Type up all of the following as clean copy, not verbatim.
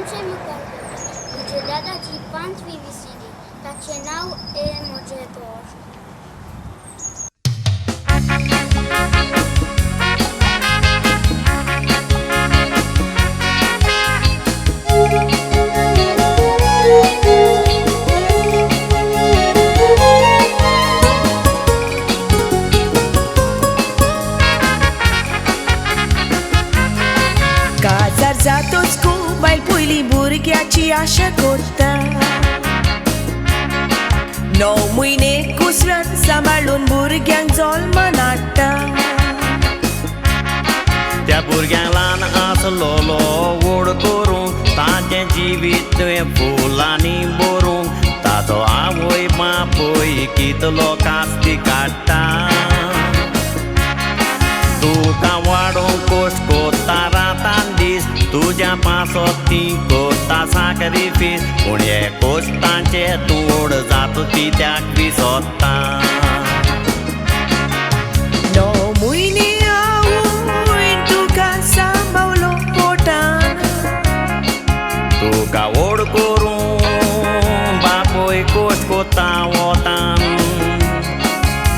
तुमचे मुखार करता म्हजे दादाची 5वी VCD. ताचें नांव ए म्हजें घर. काजार जातोच खूब बायल पयलीं भुरग्याची आशा करता. 9 म्हयने कुसरान सांबाळून भुरग्यांक जल्मान हाडटा. त्या भुरग्यांक ल्हान आसलोलो व्हड करूंक ताचें जिवीत तुवें फुलांनी भरूंक ताचो आवय बापूय कितलो कास्ती काडटा. तुका वाडोवंक कश्ट कोत्ता रातान दीस तुज्या पासत ती कोत्ता साक्रिफीस पूण हे कश्टांचे तूं व्हड जाता कित्याक विसरता. 9 म्हयने आवयन तुका सांबाळलो पोटान, तुका व्हड करूंक बापूय कश्ट कोत्ता वतान.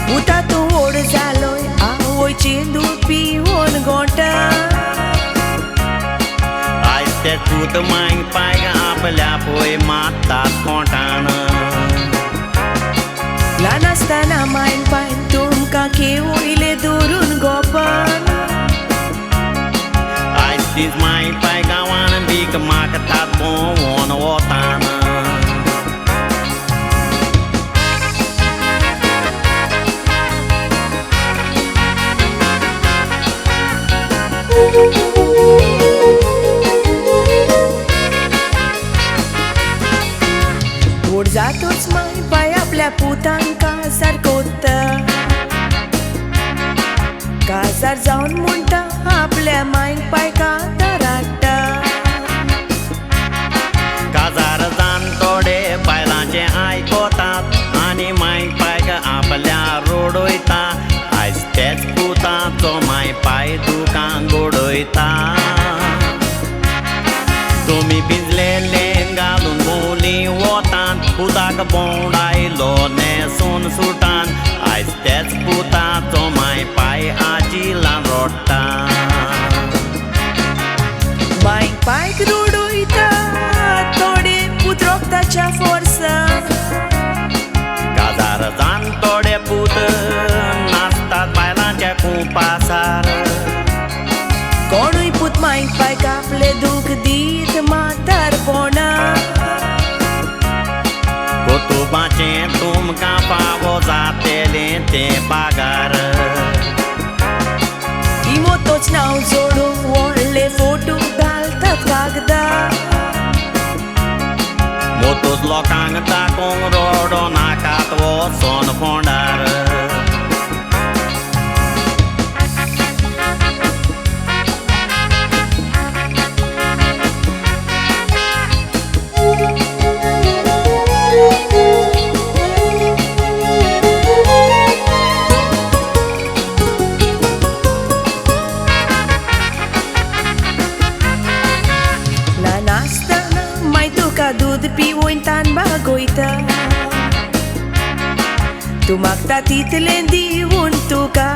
पुता तूं व्हड जालोय आवयचें दूद पिवन गोंटा. आयज ते पूत मांय पायक आपल्या पय मारतात खोंटान. ल्हान आसतना मायन पायन तुमकां खेळयले धरून गोपान. आयज तीच मांय पाय गांवान भीक मागतात भोंवोन वतान. व्हड जातोच माय पाय आपल्या पुतांक काजार कोत्ता. काजार जावन म्हणटा आपल्या मायक पाय कातार हाडटा. काजार जावन थोडे बायलांचें आयकतात आनी माय पायक आपल्या रोडयता. आयज तेच पुताचो माय पाय तुका गोडयता. तुमी भिजलेले घालून भोंवली वतान पुताक भोंवडायलो न्हेसून सुटान. आयज तेच पुताचो माय पाय आजिलान रोडटा. माय पायक रोडयता थोडे पूत रोगताच्या फोर्सान. काजार जावन थोडे पूत नाचतात बायलांच्या कुपासार. कोणूय पूत मायक पायक आपले दूख दीत म्हातारपणा. कोतुबाचें तुमकां फावो जातेलें तें पागार. इमोतोच नांव जोडूंक व्हडले फोटो घालतात कागदार. मोतोच लोकांक दाखोवंक रडो नाकात वचोन फोंडार. ल्हान आसतना माय तुका दूद पिवोवन तान भागयता. तूं मागता तितलें दिवन तुका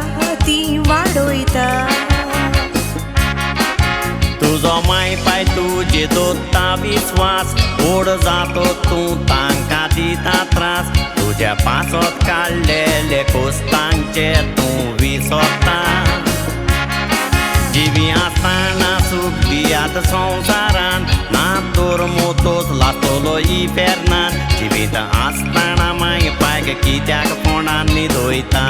ती वाडयता. तुजो माय पाय तुजे दोत्ता विस्वास व्हड जातो तूं तांकां दिता त्रास. तुज्या पासत काडलेले कोस्तांचे तूं विसरता. जिवी आसतना सूख दियात संवसारान ना तर मोतोच लागतलो इफेर्नान. जिवीत आसतना माय पायक कित्याक फोंडान न्हिदयता.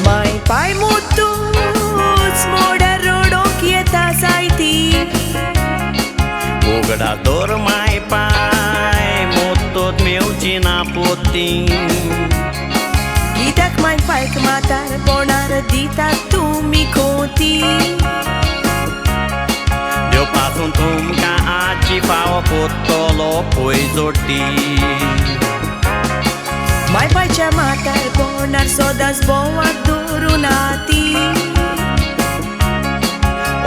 माय पाय मोतूच मोडार रडोवंक येता जायती. उगडा दवर माय पाय मोतोत मेवची ना पोती. कित्याक माय पायक म्हातारपणार दितात तुमी खोती. देव पासून तुमकां आजी फावो कोत्तलो पय जोडटी. माय पायच्या म्हातारपणार सदांच भोंवाक धरून आती.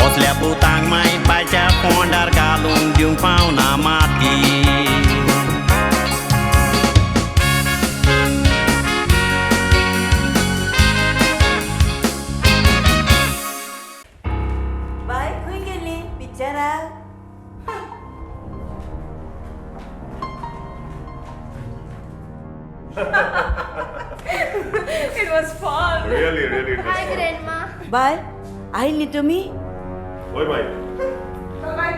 असल्या पुतांक माय पायच्या पावना माती. बाय खंय गेली पिक्चराक? It was fun. Really, really it was hi fun. Grandma. बाय आयली तुमी? होय बाय. बाय.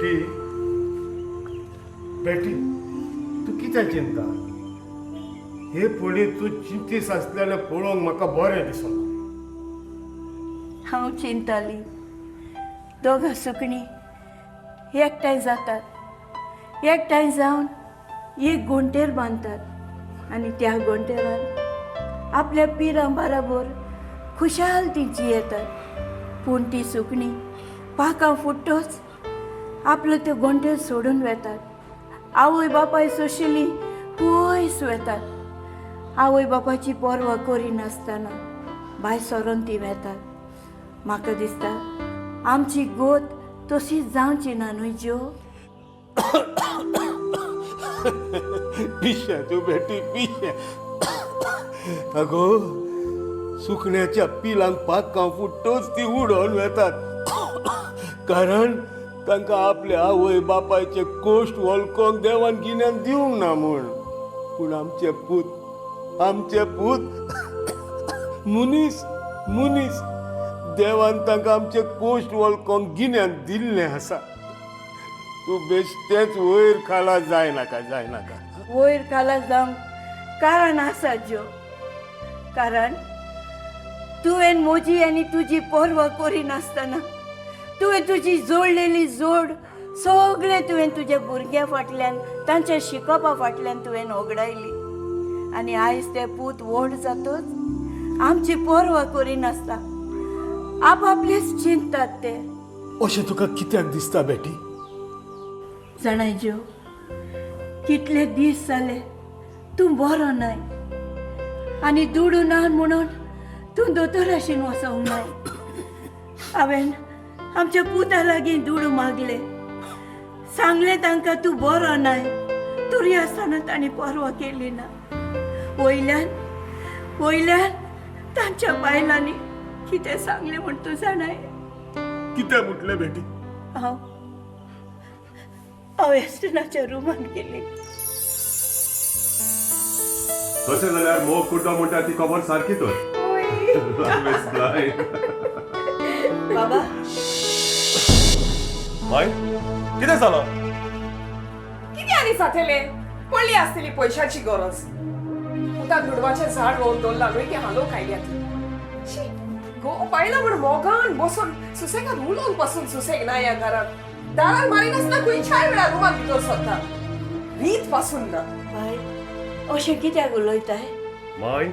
बेटी, बेटी, तूं कित्याक चिंता? हे फुडें तूं चिंतीस आसलेलें पळोवंक म्हाका बरें दिसना. हांव चिंताली, दोगां सुकणीं एकठांय जातात, एकठांय जावन एक गोंटेर बांदतात आनी त्या गोंटेरान आपल्या पिरां बराबर खुशाल ती जियेतात. पूण ती सुकणीं पाखां फुट्टोच आपलो त्यो गोंटेर सोडून वेतात, आवय बापाय सोशिल्ली पयस वेतात, आवय बापायची पर्वा करिनासतना भायर सरोन ती वेतात. म्हाका दिसता आमची गोत तशी जावची ना न्हय ज्यो? पिशें तूं बेटी, पिशें. अगो, सुकण्याच्या पिलांक पाखां फुट्टोच ती उडोवन वेतात, कारण तांकां आपल्या आवय बापायचे कोश्ट वळखोंक देवान गिन्यान दिवंक ना म्हूण. पूण आमचे पूत, आमचे पूत मनीस मनीस, देवान तांकां आमचे कोश्ट वळखोंक गिन्यान दिल्लें आसा. तूं बेश्टेंच वयर खाला जायनाका, जायनाका. वयर खाला जावंक कारण आसा ज्यो, कारण तुवें म्हजी आनी तुजी पर्वा करिनासतना तुवें तुजी जोडलेली जोड सगळें तुवें तुज्या भुरग्यां फाटल्यान, तांच्या शिकोवपा फाटल्यान तुवें होगडायली. आनी आयज ते पूत व्हड जातच आमची पर्वा करिनासता आपापलेच चिंततात ते. अशें तुका कित्याक दिसता बेटी? जाणाय ज्यो, कितले दीस जाले तूं बरो न्हय आनी दुडू ना म्हणून तूं दोतोराशीन वचोंक नाय. हांवें आमच्या पुता लागीं दुडू मागले, सांगलें तांकां तूं बरो न्हय, तरी आसतना तांणी पर्वा केली ना. वयल्यान वयल्यान तांच्या बायलांनी कितें सांगलें म्हूण तूं जाणाय? कितें म्हटलें बेटी? हांव हांव एस्टनाच्या रुमान गेली. तशें जाल्यार मोग कुड्डो म्हणटा ती खबर सारकी तर. Love is blind. बाबा. माय, कितें जालां? कितें आनी जातलें? पडली आसतली पयशाची गरज. पुतान दुडवाचें झाड रोवन दवरलां न्हय तें हालोवंक आयल्या ती. शी, घोव बायलां म्हूण मोगान बसून सुसेगाद उलोवंक पासून सुसेग ना ह्या घरांत. दारार मारिनासतना खंयच्याय वेळार रुमान भितर सरता, रीत पासून ना. बाय, अशें कित्याक उलयताय? माय,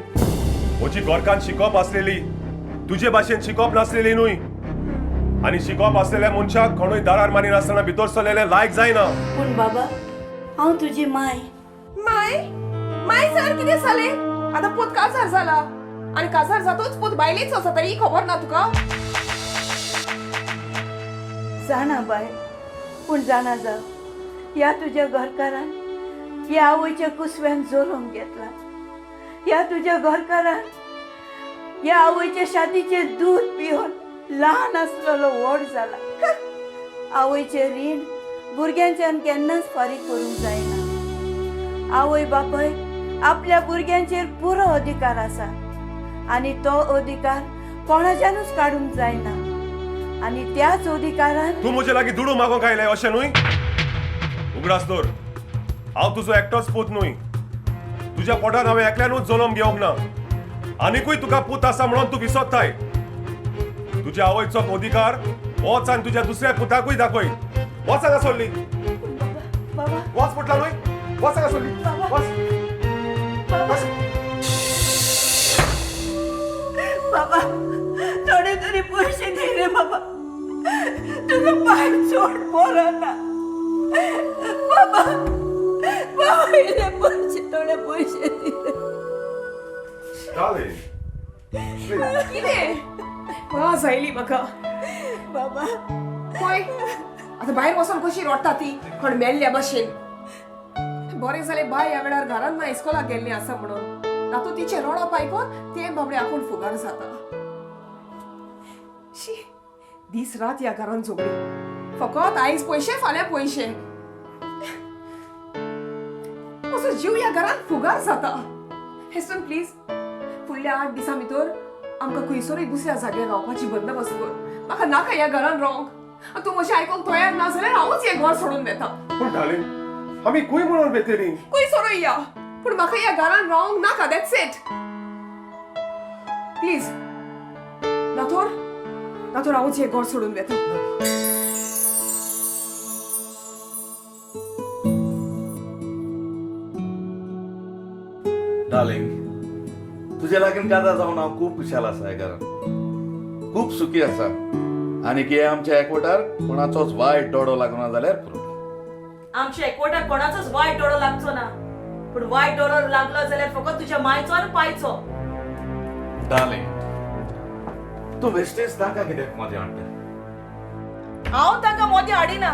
म्हजी घरकान्न शिकोवप आसलेली, तुजे भाशेन शिकोवप नासलेली न्हय. आनी शिकोवप आसलेल्या मनशाक कोणूय दारार मारिनासतना भितर सरलेले लायक जायना. पूण बाबा, हांव तुजी माय. माय माय जाल्यार कितें जालें? आतां पूत काजार जाला आनी काजार जातूच पूत बायलेचो जाता, ही खबर ना तुका? जाणा बाय, पूण जाणा जाव, ह्या तुज्या घरकारान ह्या आवयच्या कुसव्यान जोरोवन घेतला. ह्या तुज्या घरकारान ह्या आवयच्या शातीचें दूद पिवन ल्हान आसलेलो व्हड जाला. आवयचें रीण भुरग्यांच्यान केन्नाच फारीक करूंक जायना. आवय बापायक आपल्या भुरग्यांचेर पुरो अधिकार आसा आनी तो अधिकार कोणाच्यानूच काडूंक जायना. आनी त्याच अधिकारान तूं म्हजे लागीं दुडू मागोंक आयलें अशें न्हय? उगडास दवर, हांव तुजो एकटोच पूत न्हय. तुज्या पोटान हांवें एकल्यानूच जल्म घेवंक ना, आनिकूय तुका पूत आसा म्हणून तूं विसरताय. तुज्या आवयचो अधिकार वच आनी तुज्या दुसऱ्या पुताकूय दाखय. वच हांगा सोडली. बाबा. वच म्हटला न्हय, वच हांगा सोडली. बाबा. वच. बाबा. वच. बाबा थोडे तरी पयशे दी रे बाबा, तुका पांय चोड बरो ना बाबा. बाबा इल्ले पयशे, थोडे पयशे दी रे. Darling, please. कितें वाज आयली म्हाका. बाबा. पळय आतां भायर वचोन कशी रडटा ती कोण मेल्ल्या भशेन. बरें जालें बाय ह्या वेळार घरान ना, इस्कोलाक गेल्लें आसा म्हणून. तातूंत तिचें रडप आयकोन तें बाबडें आपूण फुगार जाता. शी, दीस रात ह्या घरान झगडी, फकत आयज पयशे फाल्यां पयशे. असो जीव ह्या घरान फुगार जाता. हेस्टन प्लीज, फुडल्या 8 दिसां भितर आमकां खंयसरूय दुसऱ्या जाग्यार रावपाची बंदोबस्त कर. म्हाका नाका ह्या घरान रावंक. आनी तूं म्हजें आयकोंक तयार ना जाल्यार हांवूच हें घर सोडून वता. पूण डार्लिंग, आमी खंय म्हणून वेतलीं? खंयसरूय या, पूण म्हाका ह्या घरान रावंक नाका. That's it. Please नातोर, नातोर हांवूच हें घर सोडून वता. डार्लिंग, तुज्या लागीं काजार जावन हांव खूब खुशाल आसा. ह्या घरान खूब सुखी आसा आनी हे आमच्या एकवटार कोणाचोच वायट दोडो लागना जाल्यार पुरो. आमच्या एकवटाक कोणाचोच वायट दोळो लागचो ना, पूण वायट दोळो लागलो जाल्यार फकत तुज्या मायचो आनी पायचो. डार्लिंग, तूं बेश्टेच तांकां कित्याक मोदें हाडटा? हांव तांकां मोदें हाडिना,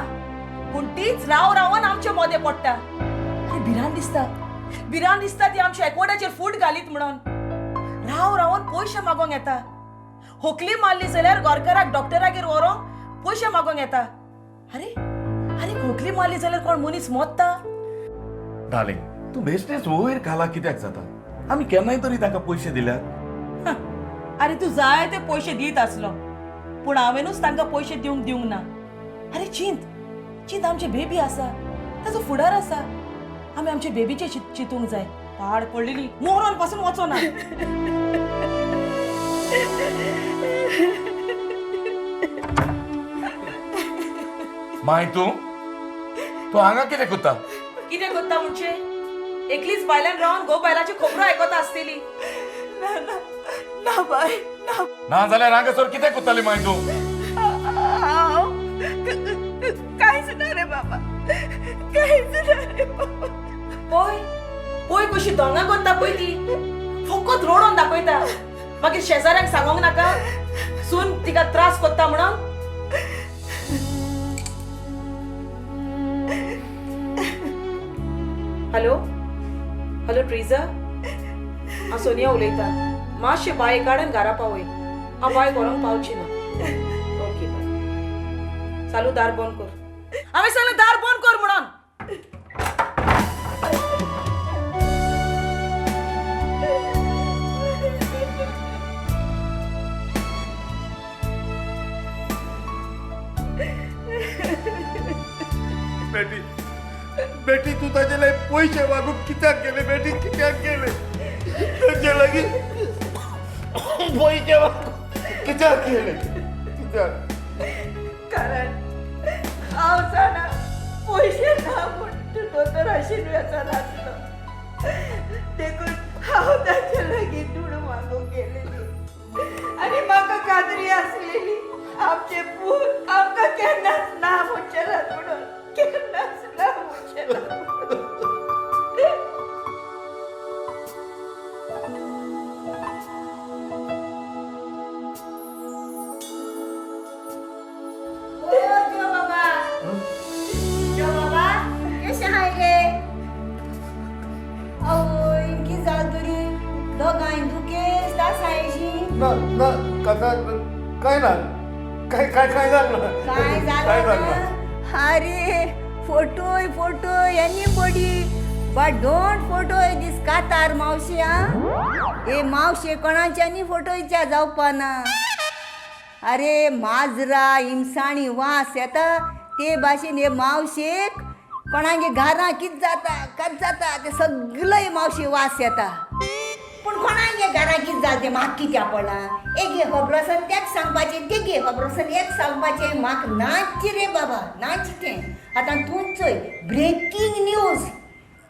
पूण तीच राव रावन आमच्या मोदें पडटा. आनी भिरांत दिसता, भिरांत दिसता ती आमच्या एकवटाचेर फूट घालीत म्हणून. राव रावन पयशे मागोंक येता. होकली मारली जाल्यार गोरकाराक डॉक्टरागेर व्हरोंक पयशे मागोंक येता. अरे अरे, खोकली मारली जाल्यार कोण मनीस मोत्ता? डार्लिंग, तूं बेश्टेच वयर खाला कित्याक जाता? आमी केन्नाय तरी तांकां पयशे दिल्यात. अरे तूं जाय ते पयशे दीत आसलो, पूण हांवेनूच तांकां पयशे दिवंक दिवंक ना. अरे चिंत चिंत, आमचे बेबी आसा, ताचो फुडार आसा. आमी आमचे बेबीचे चिंतूंक जाय. पाड पडलेली मोरोन पासून वचो ना. माय, तूं तूं हांगा कितें करता? कितें करता म्हणजे? एकलीच बायल्यान रावन गो बायलाच्यो खबरो आयकता आसतली. ना ना ना बाय, ना. ना जाल्यार हांगासर कितें करताली माय तूं? हांव कांयच ना रे बाबा, कांयच ना रे बाबा. पळय पळय, कशी दोंगा करता पळय ती. फकत रडोन दाखयता. मागीर शेजाऱ्यांक सांगोंक नाका सून तिका त्रास करता म्हणून? हॅलो हॅलो ट्रिजा, हांव सोनिया उलयतां. मातशें बाय काड आनी घरा पावय. हांव बाय व्हरोंक पावची ना. ओके, बाय. चालू, दार बंद कर. हांवें सांगलें दार बंद कर म्हणून. बेटी, बेटी, तूं ताजे लागीं पयशे मागूंक कित्याक गेले बेटी? कित्याक गेले ताजे लागीं पयशे मागूंक? कित्याक गेले, कित्याक? कारण हांव जाणा, पयशे ना म्हूण तूं दोतोराशीन वचनासलो, देखून हांव ताचे लागीं दुडू मागूंक गेलेली. आनी म्हाका खात्री आसलेली, आमचे पूत आमकां केन्नाच ना म्हणचे नात म्हणून, केन्नाच ना म्हणचे ना. ओ जो बाबा, जो बाबा, कशें आहाय रे? आवय, कितें जालें तरी? दोगांय दुखेस्त आसाय. ना ना काका, काय ना, काय काय काय जालें ना. काय काय जालें जालें ना? ना? अरे photo photo anybody but don't photo this कातार मावशी. आ ए मावशे, कोणाच्यानी फोटोच्या जावपा ना. अरे माजरा हिमसाणी वास येता ते भाशेन हे मावशेक कोणागे घरां कित जाता कत जाता ते सगळे मावशे वास येता. पूण कोणागे घरां कित जालें तें म्हाका कित्याक पडलां? एक हे खबर आसा तेक सांगपाचें, ते घे खबर आसा एक सांगपाचें. म्हाका नाच रे बाबा, नाच तें. आतां तूंच चोय, ब्रेकींग न्यूज,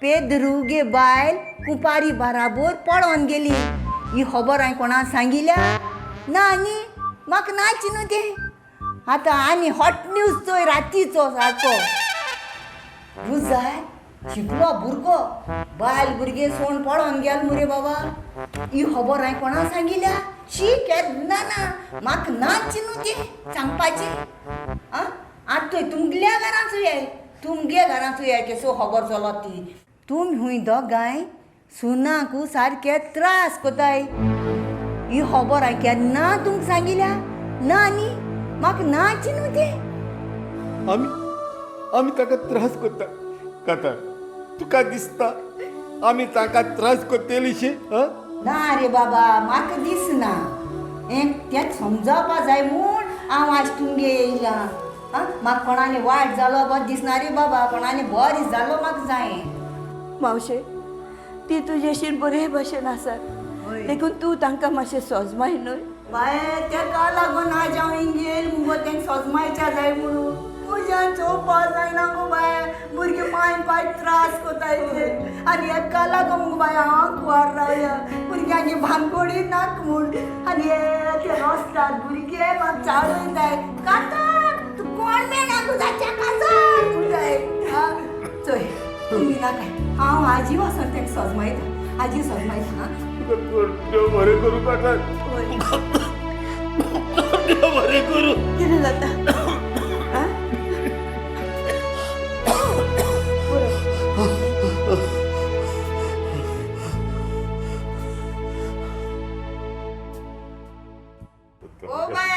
पेद्रू गे बायल कुपारी बाराबोर पळोन गेली. ही खबर हांवें कोणाक सांगिल्या? ना न्ही, म्हाका नाच न्हू तें. आतां आनी हॉट न्यूज चोय रातीचो सारको. रुजार शिकलो भुरगो बायल भुरगे सोण पळोवन गेल मुरे बाबा. ही खबर हांवें कोणा सांगिल्या? शी, केन्ना ना, म्हाका नाच न्हू तें सांगपाचें. आं, आतां थंय तुमगेल्या घरांत ये, तुमगे घरांत ये केसो खबर चलत ती. तुमी हुंय दोगांय सुनाकू सारके त्रास कोताय. ही खबर हांवें केन्ना तुमकां सांगिल्या? ना न्ही, म्हाका नाच न्हू तें. आमी आमी ताका त्रास करता काका, तुका दिसता आमी ताका त्रास करतलीशी? आं, ना रे बाबा, म्हाका दिसना हें. तेंच समजावपा जाय म्हूण हांव आज तुमगे येयलां. आं, म्हाका कोणाले वायट जालो बरें दिसना रे बाबा, कोणाले बरें जालो म्हाका जाय. मावशे, ती तुजेशीन बरे भशेन आसात, देखून तूं तांकां मातशें सोजमाय न्हय. बाये, तेका लागून आज हांव हिंग येयल मुगो, तेंका सोजमायच्या जाय म्हणून. म्हज्यान चोवपा जायना गो बाये, भुरगीं मायन पाय त्रास कोताय ते. आनी हेका लागून मुगो बाये हांव कुवार रावया, भुरग्यांची भानगोडी नाक म्हूण. आनी हे ते रस्त्यार भुरगे म्हाका चाळयताय, कांतार तूं कोण मेळना तुजाच्या काजार म्हणटाय. चोय, तुमी नाका, हांव आजी वचोन तेंका सोजमायता, आजी सोजमायता. हां, तुका देव बरें करूं काका, देव बरें करूं. कितें जाता? आं? पुरो. ओ बाय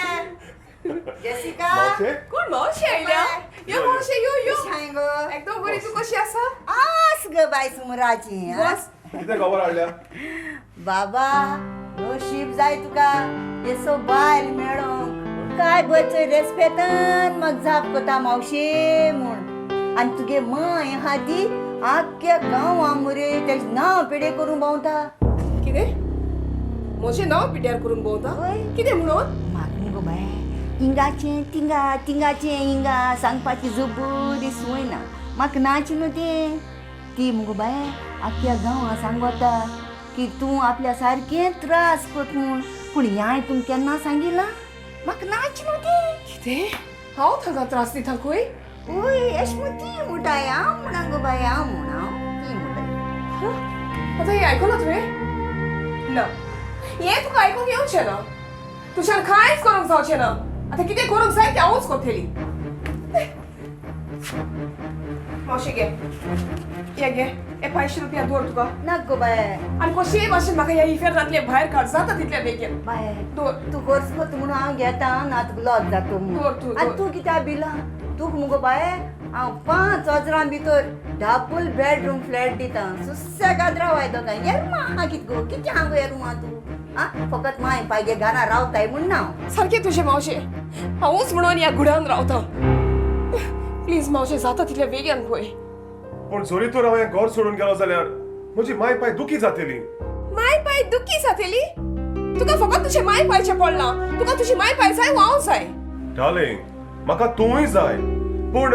जेसिका. मावशे. कोण मावशी आयल्या? यो मावशे, यो यो. कशें गो? एकदम बरी, तूं कशी आसा? आस ग बाय सुमराची. आं? बस. कितें खबर हाडल्या? बाबा, नशीब जाय तुका येसो बायल मेळोंक. काय बचय रेस्पेतान म्हाका जाप कोता मावशे म्हूण. आनी तुगे माय आहा ती आख्ख्या गांवां मुरे तेजें नांव पेडे करूंक भोंवता. कितें, म्हजें नांव पिड्ड्यार करूंक भोंवता? हय. कितें म्हणून? म्हाका मुगो बाय हिंगाचें तिंगा, तिंगाचें हिंगा सांगपाची जबरी संवय ना. म्हाका नाच न्हू तें. ती मुगो बाय आख्ख्या गांवां सांगता की तूं आपल्या सारकें त्रास कोत म्हूण. पूण ह्याय तुमकां केन्ना सांगिलां? म्हाका नाच न्हू तें. कितें, हांव ताका त्रास दिता खंय? ओय, एश म्हूण ती म्हणटाय. हांव म्हणा गो बाय, हांव म्हण, हांव ती म्हणटाय. आतां हें आयकलां तुवें? ना, हें तुका आयकूंक येवचें ना. तुज्यान कांयच करूंक जावचें ना. आतां कितें करूंक जाय तें हांवूच करतली. मावशे, घे, हे घे, हे 500 रुपया दवर तुका. नाक गो बाय. आनी कशेय भाशेन म्हाका ह्या इफेर्नांतलें भायर काड जाता तितल्या बेगीन. बाय, दवर. तूं खर्च करता म्हणून हांव घेता, ना तुका लॉस जाता म्हूण. दवर तूं, आनी दवर. तूं कित्याक बिलां? तुका मुगो बाय हांव 5 हजरां भितर डबल बेडरूम फ्लॅट दिता. सुसेगाद रावाय दोगांय. हे रुमा आहा कितें गो? कितें आहा गो हे रुमा तूं? आं, फकत माय पायगे घरा रावताय म्हूण ना हांव. सारकें तुजें मावशे, हांवूच म्हणून ह्या गुडान रावता. प्लीज मावशे, जाता तितल्या बेगीन पळय. पूण जरी तर हांव हें घर सोडून गेलो जाल्यार म्हजी माय पाय दुखी जातली. माय पाय दुखी जातली? तुका फकत तुजें माय पायचें पडलां. तुका तुजी माय पाय जाय वो हांव जाय? डार्लिंग, म्हाका तूंय जाय, पूण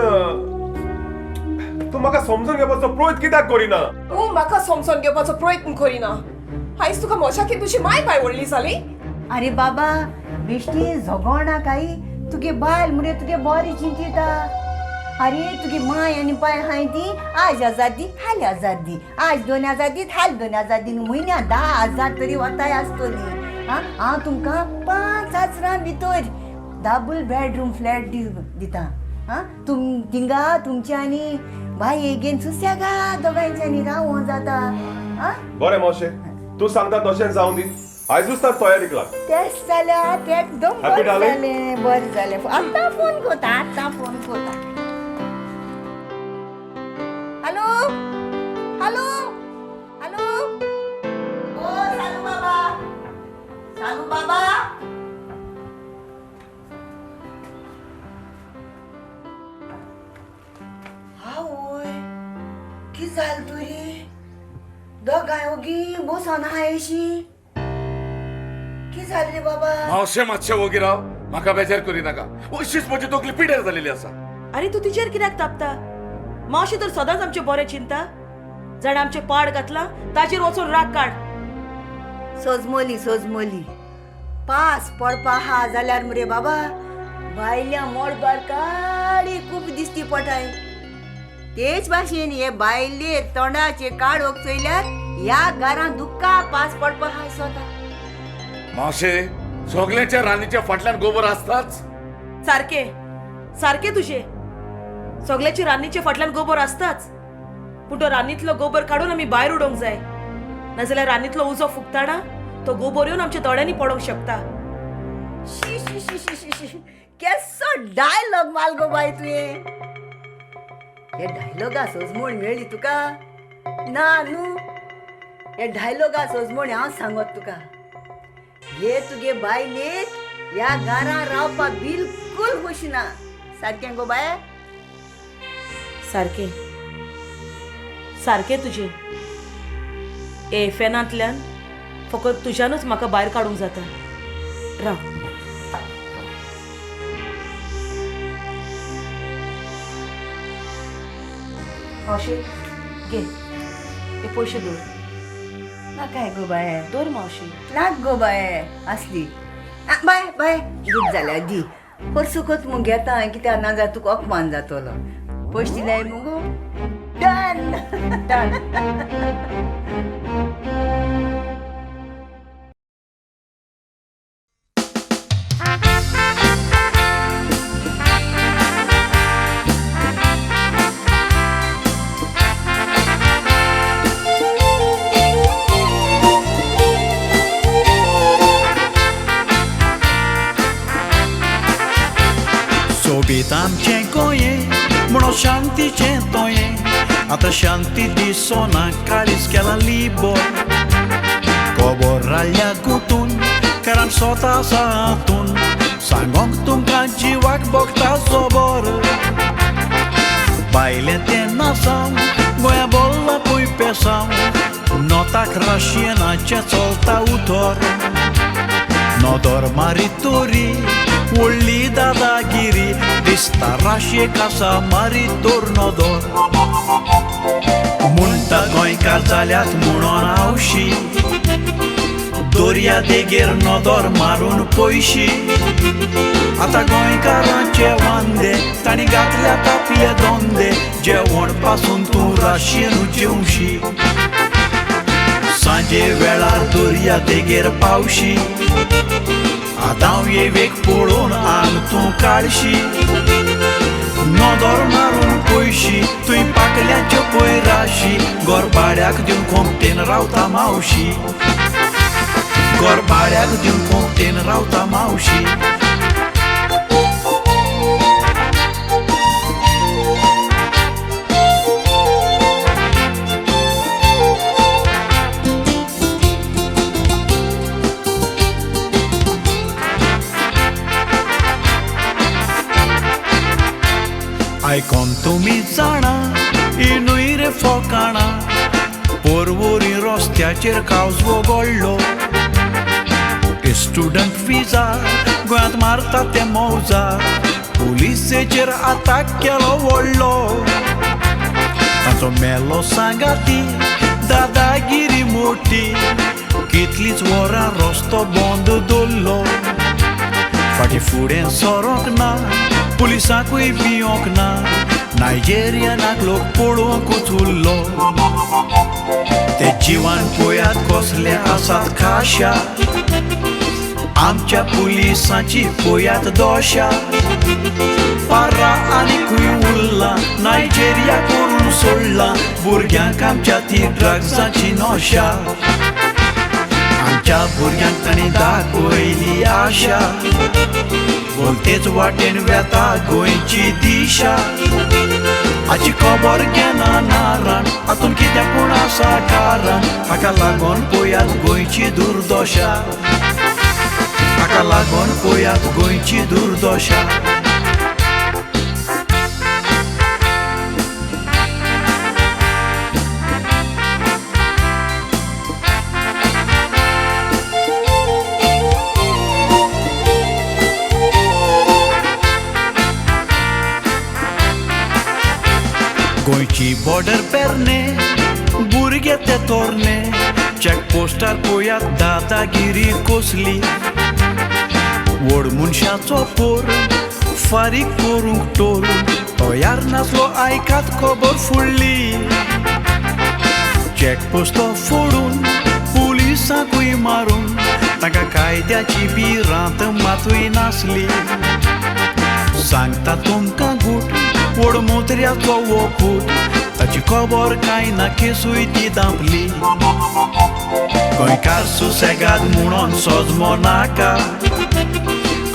तूं म्हाका समजून घेवपाचो प्रयत्न कित्याक करिना? तूं म्हाका समजून घेवपाचो प्रयत्न करिना. आयज तुका म्हज्याकी तुजी माय पाय व्हडली जाली. अरे बाबा, बेश्टी झगोणा काय. तुगे बायल मुरे तुगे बरी चिंतिता. अरे, तुगे माय आनी पाय हाय ती आज 1000 दी, हाल 1000 दी, आज 2000 दी, हाल 2000 दी, म्हयन्या 10,000 तरी वताय आसतली. आं, हांव तुमकां 5 हजरां भितर डबल बेडरूम फ्लॅट दिता. आं, तुम थिंगा तुमच्या आनी बाये घेवन सुसेगाद दोगांयच्यांनी रावों जाता. आं. बरें मावशे, तूं सांगता तशेंच जावं दी. आयजूच तर तयारीक लाग. तेच जाल्यार ते एकदम Happy, बरें darling? जालें, बरें जालें. आतां फोन कोता, आतां फोन कोता. Hello, hello, hello. ओ सालू बाबा, सालू बाबा. आवय, कित जालें तुरी? दोगांय ओगी बसोन आहाय अशी, कित जालें रे बाबा? मावशे, मातशें वोगी राव, म्हाका बेजार करी नाका. अशीच म्हजी तकली पिड्यार जालेली आसा. आरे, तूं तिचेर कित्याक तापता? मावशी तर सदांच आमचें बरें चिंता. जाणें आमचें पाड घातलां ताचेर वचून राग काड. सोजमोली, सोजमोली. पास पडपा आहा जाल्यार मरे बाबा भायल्या मळबार काळी खूब दिसती पटाय. तेच भाशेन हे बायले तोंडाचे काळोख चोयल्यार ह्या घरान दुख्खा पास पडपा आहा दिसता. मावशे सगळ्यांच्या रान्नीच्या फाटल्यान गोबर आसताच. सारके सारके तुजे सगळ्याची रान्नीच्या फाटल्यान गोबर आसताच. पूण तो रान्नीतलो गोबर काडून आमी भायर उडोवंक जाय, नाजाल्यार रान्नीतलो उजो फुकताना तो गोबर येवन आमच्या दोळ्यांनी पडोवंक शकता. शी शी शी शी शी शी केसो डायलॉग माल गो बाय तुवें. हे डायलॉगा सोजमोण मेळ्ळी तुका ना न्हू? हे डायलॉगा सोजमोण हांव सांगत तुका, हे तुगे बायलेक ह्या घरान रावपाक बिलकूल खुश ना. सारकें गो बाय? सारकें सारकें तुजें. ए फॅनांतल्यान फकत तुज्यानूच म्हाका भायर काडूंक जाता. राव. मावशे घे हे पयशे दवर. नाकाय गो बाये. दवर मावशी. नाक गो बाये आसली. बाय बाय दूद जाल्यार दी परसुकच मुगो घेता कित्याक ना जाल्यार तुका अपमान जातलो. पयशे दिल्यार मुगो डन डन. सोबीत आमचें गोंयें म्हणून शांतीचें तोयें, आतां शांती दिसोना काळीज केला लिबो. गोबोर राल्या गुतून कारण स्वता आसा हातून, सांगोंक तुमकां जिवाक भोगता जोबोर. बायलें तें नासांव गोंया बोल्ला पय पेसांव, नोताक राशियनाचें चलता उतर. नदर मारी तोरी व्हडली दादागिरी दिसता राशेक आसा मारी तोर नदर. म्हणटा गोंयकार जाल्यात म्हणून आवशी, दर्या देगेर नदर मारून पयशी. आतां गोंयकारांचे वांदे तांणी घातल्यात आपले दोंदे, जेवण पासून तूं राशेन जेवशी. सांजे वेळार दर्या देगेर पावशी, आतां येवेक पळोवन आंग तूं काडशी. नदर मारून पयशी तुंय पाकल्यांच्यो पय राशी, गोरबाड्याक दिवन खोमटेन रावता मावशी. गोरबाड्याक दिवन खोमटेन रावता मावशी. आयकोन तुमी जाणा ही न्हय रे फोकाणां, पोरवोरी रस्त्याचेर कावजो गळ्ळो. स्टुडंट विजा गोंयांत मारता ते मौजा, पुलिसेचेर आताक केलो व्हडलो. ताचो मेलो सांगाती दादागिरी मोठी, कितलींच वरां रस्तो बंद दवरलो. फाटीं फुडें सरोंक ना पुलिसांकूय भियोंक ना, नायजेरियनाक लोक पळोवंकूच उरलो. ते जिवान पळयात कसले आसात खाशा, आमच्या पुलिसांची पळयात दोशा. पारा आनीकूय उरला नायजेरिया करून सोडला, भुरग्यांक आमच्या ती ड्रग्सांची नोशा. आमच्या भुरग्यांक तांणी दाखयली आशा, बोलतेच वाटेन वेता गोंयची दिशा. हाची खबर घेना नाराण हातून कितें पूण आसा कारण, हाका लागून पळयात गोंयची दुर्दशा. हाका लागून पळयात गोंयची दुर्दशा. गोंयची बॉर्डर पेरणे भुरगे ते तोरणे, चॅक पोस्टार पळयात दादागिरी कसली. व्हड मनशाचो पोर फारीक करूंक टोर तयार नासलो आयकात खबर फुडली चॅकपोस्ट तो फोडून पुलिसांकूय मारून तांकां कायद्याची भिरांत मातूय नासली सांगता तुमकां गूट व्हड मोत्र्याचो हो पूत ताची खबर कांय ना केसूय ती दांपली गोंयकार सुसेगाद म्हणून सजमो नाका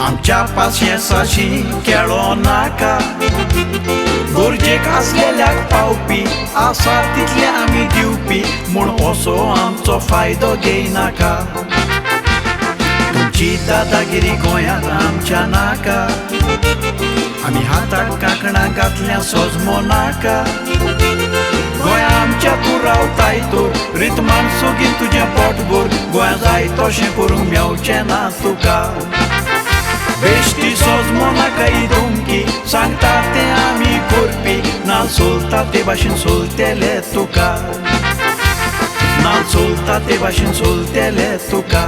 आमच्या पासियेंसाशी खेळो नाका गरजेक आसलेल्याक पावपी आसा तितले आमी दिवपी म्हूण असो आमचो फायदो घेयनाका तुमची दादागिरी गोंयांत आमच्या नाका आमी हाताक कांकणां घातल्या सजमो नाका गोंया आमच्या तूं रावताय तर रितमान सोगीन तुजें पोटभर गोंया जाय तशें करूंक मेवचें ना तुका बेश्टी सजमो नाका ही धमकी सांगता तें आमी करपी ना चलता ते भाशेन चलतले तुका ना चलता ते भाशेन चलतले तुका.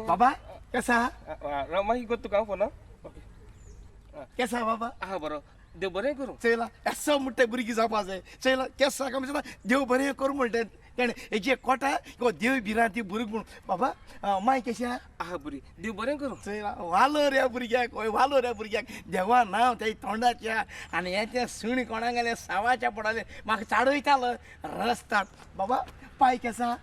बाबा कसा मागीर कर तुका फोन. केसा बाबा? आहा बरो, देव बरें करूं. चयला एसो म्हणटा भुरगीं जावपा जाय. चयला केसा काय म्हणटा देव बरें करूं म्हणटा तेणें हेजे कोटा किंवा देव भिरांती भुरगीं म्हूण. बाबा माय कशी आहा? आहा बरी, देव बरें करूं. चयला वालो रे भुरग्याक, हय वालो रे भुरग्याक देवा नांव ते तोंडाच्या आनी हें तें सुणी कोणाक गेलें सावाच्या पडलें म्हाका चाडयतालो रस्ता. बाबा पाय केसा?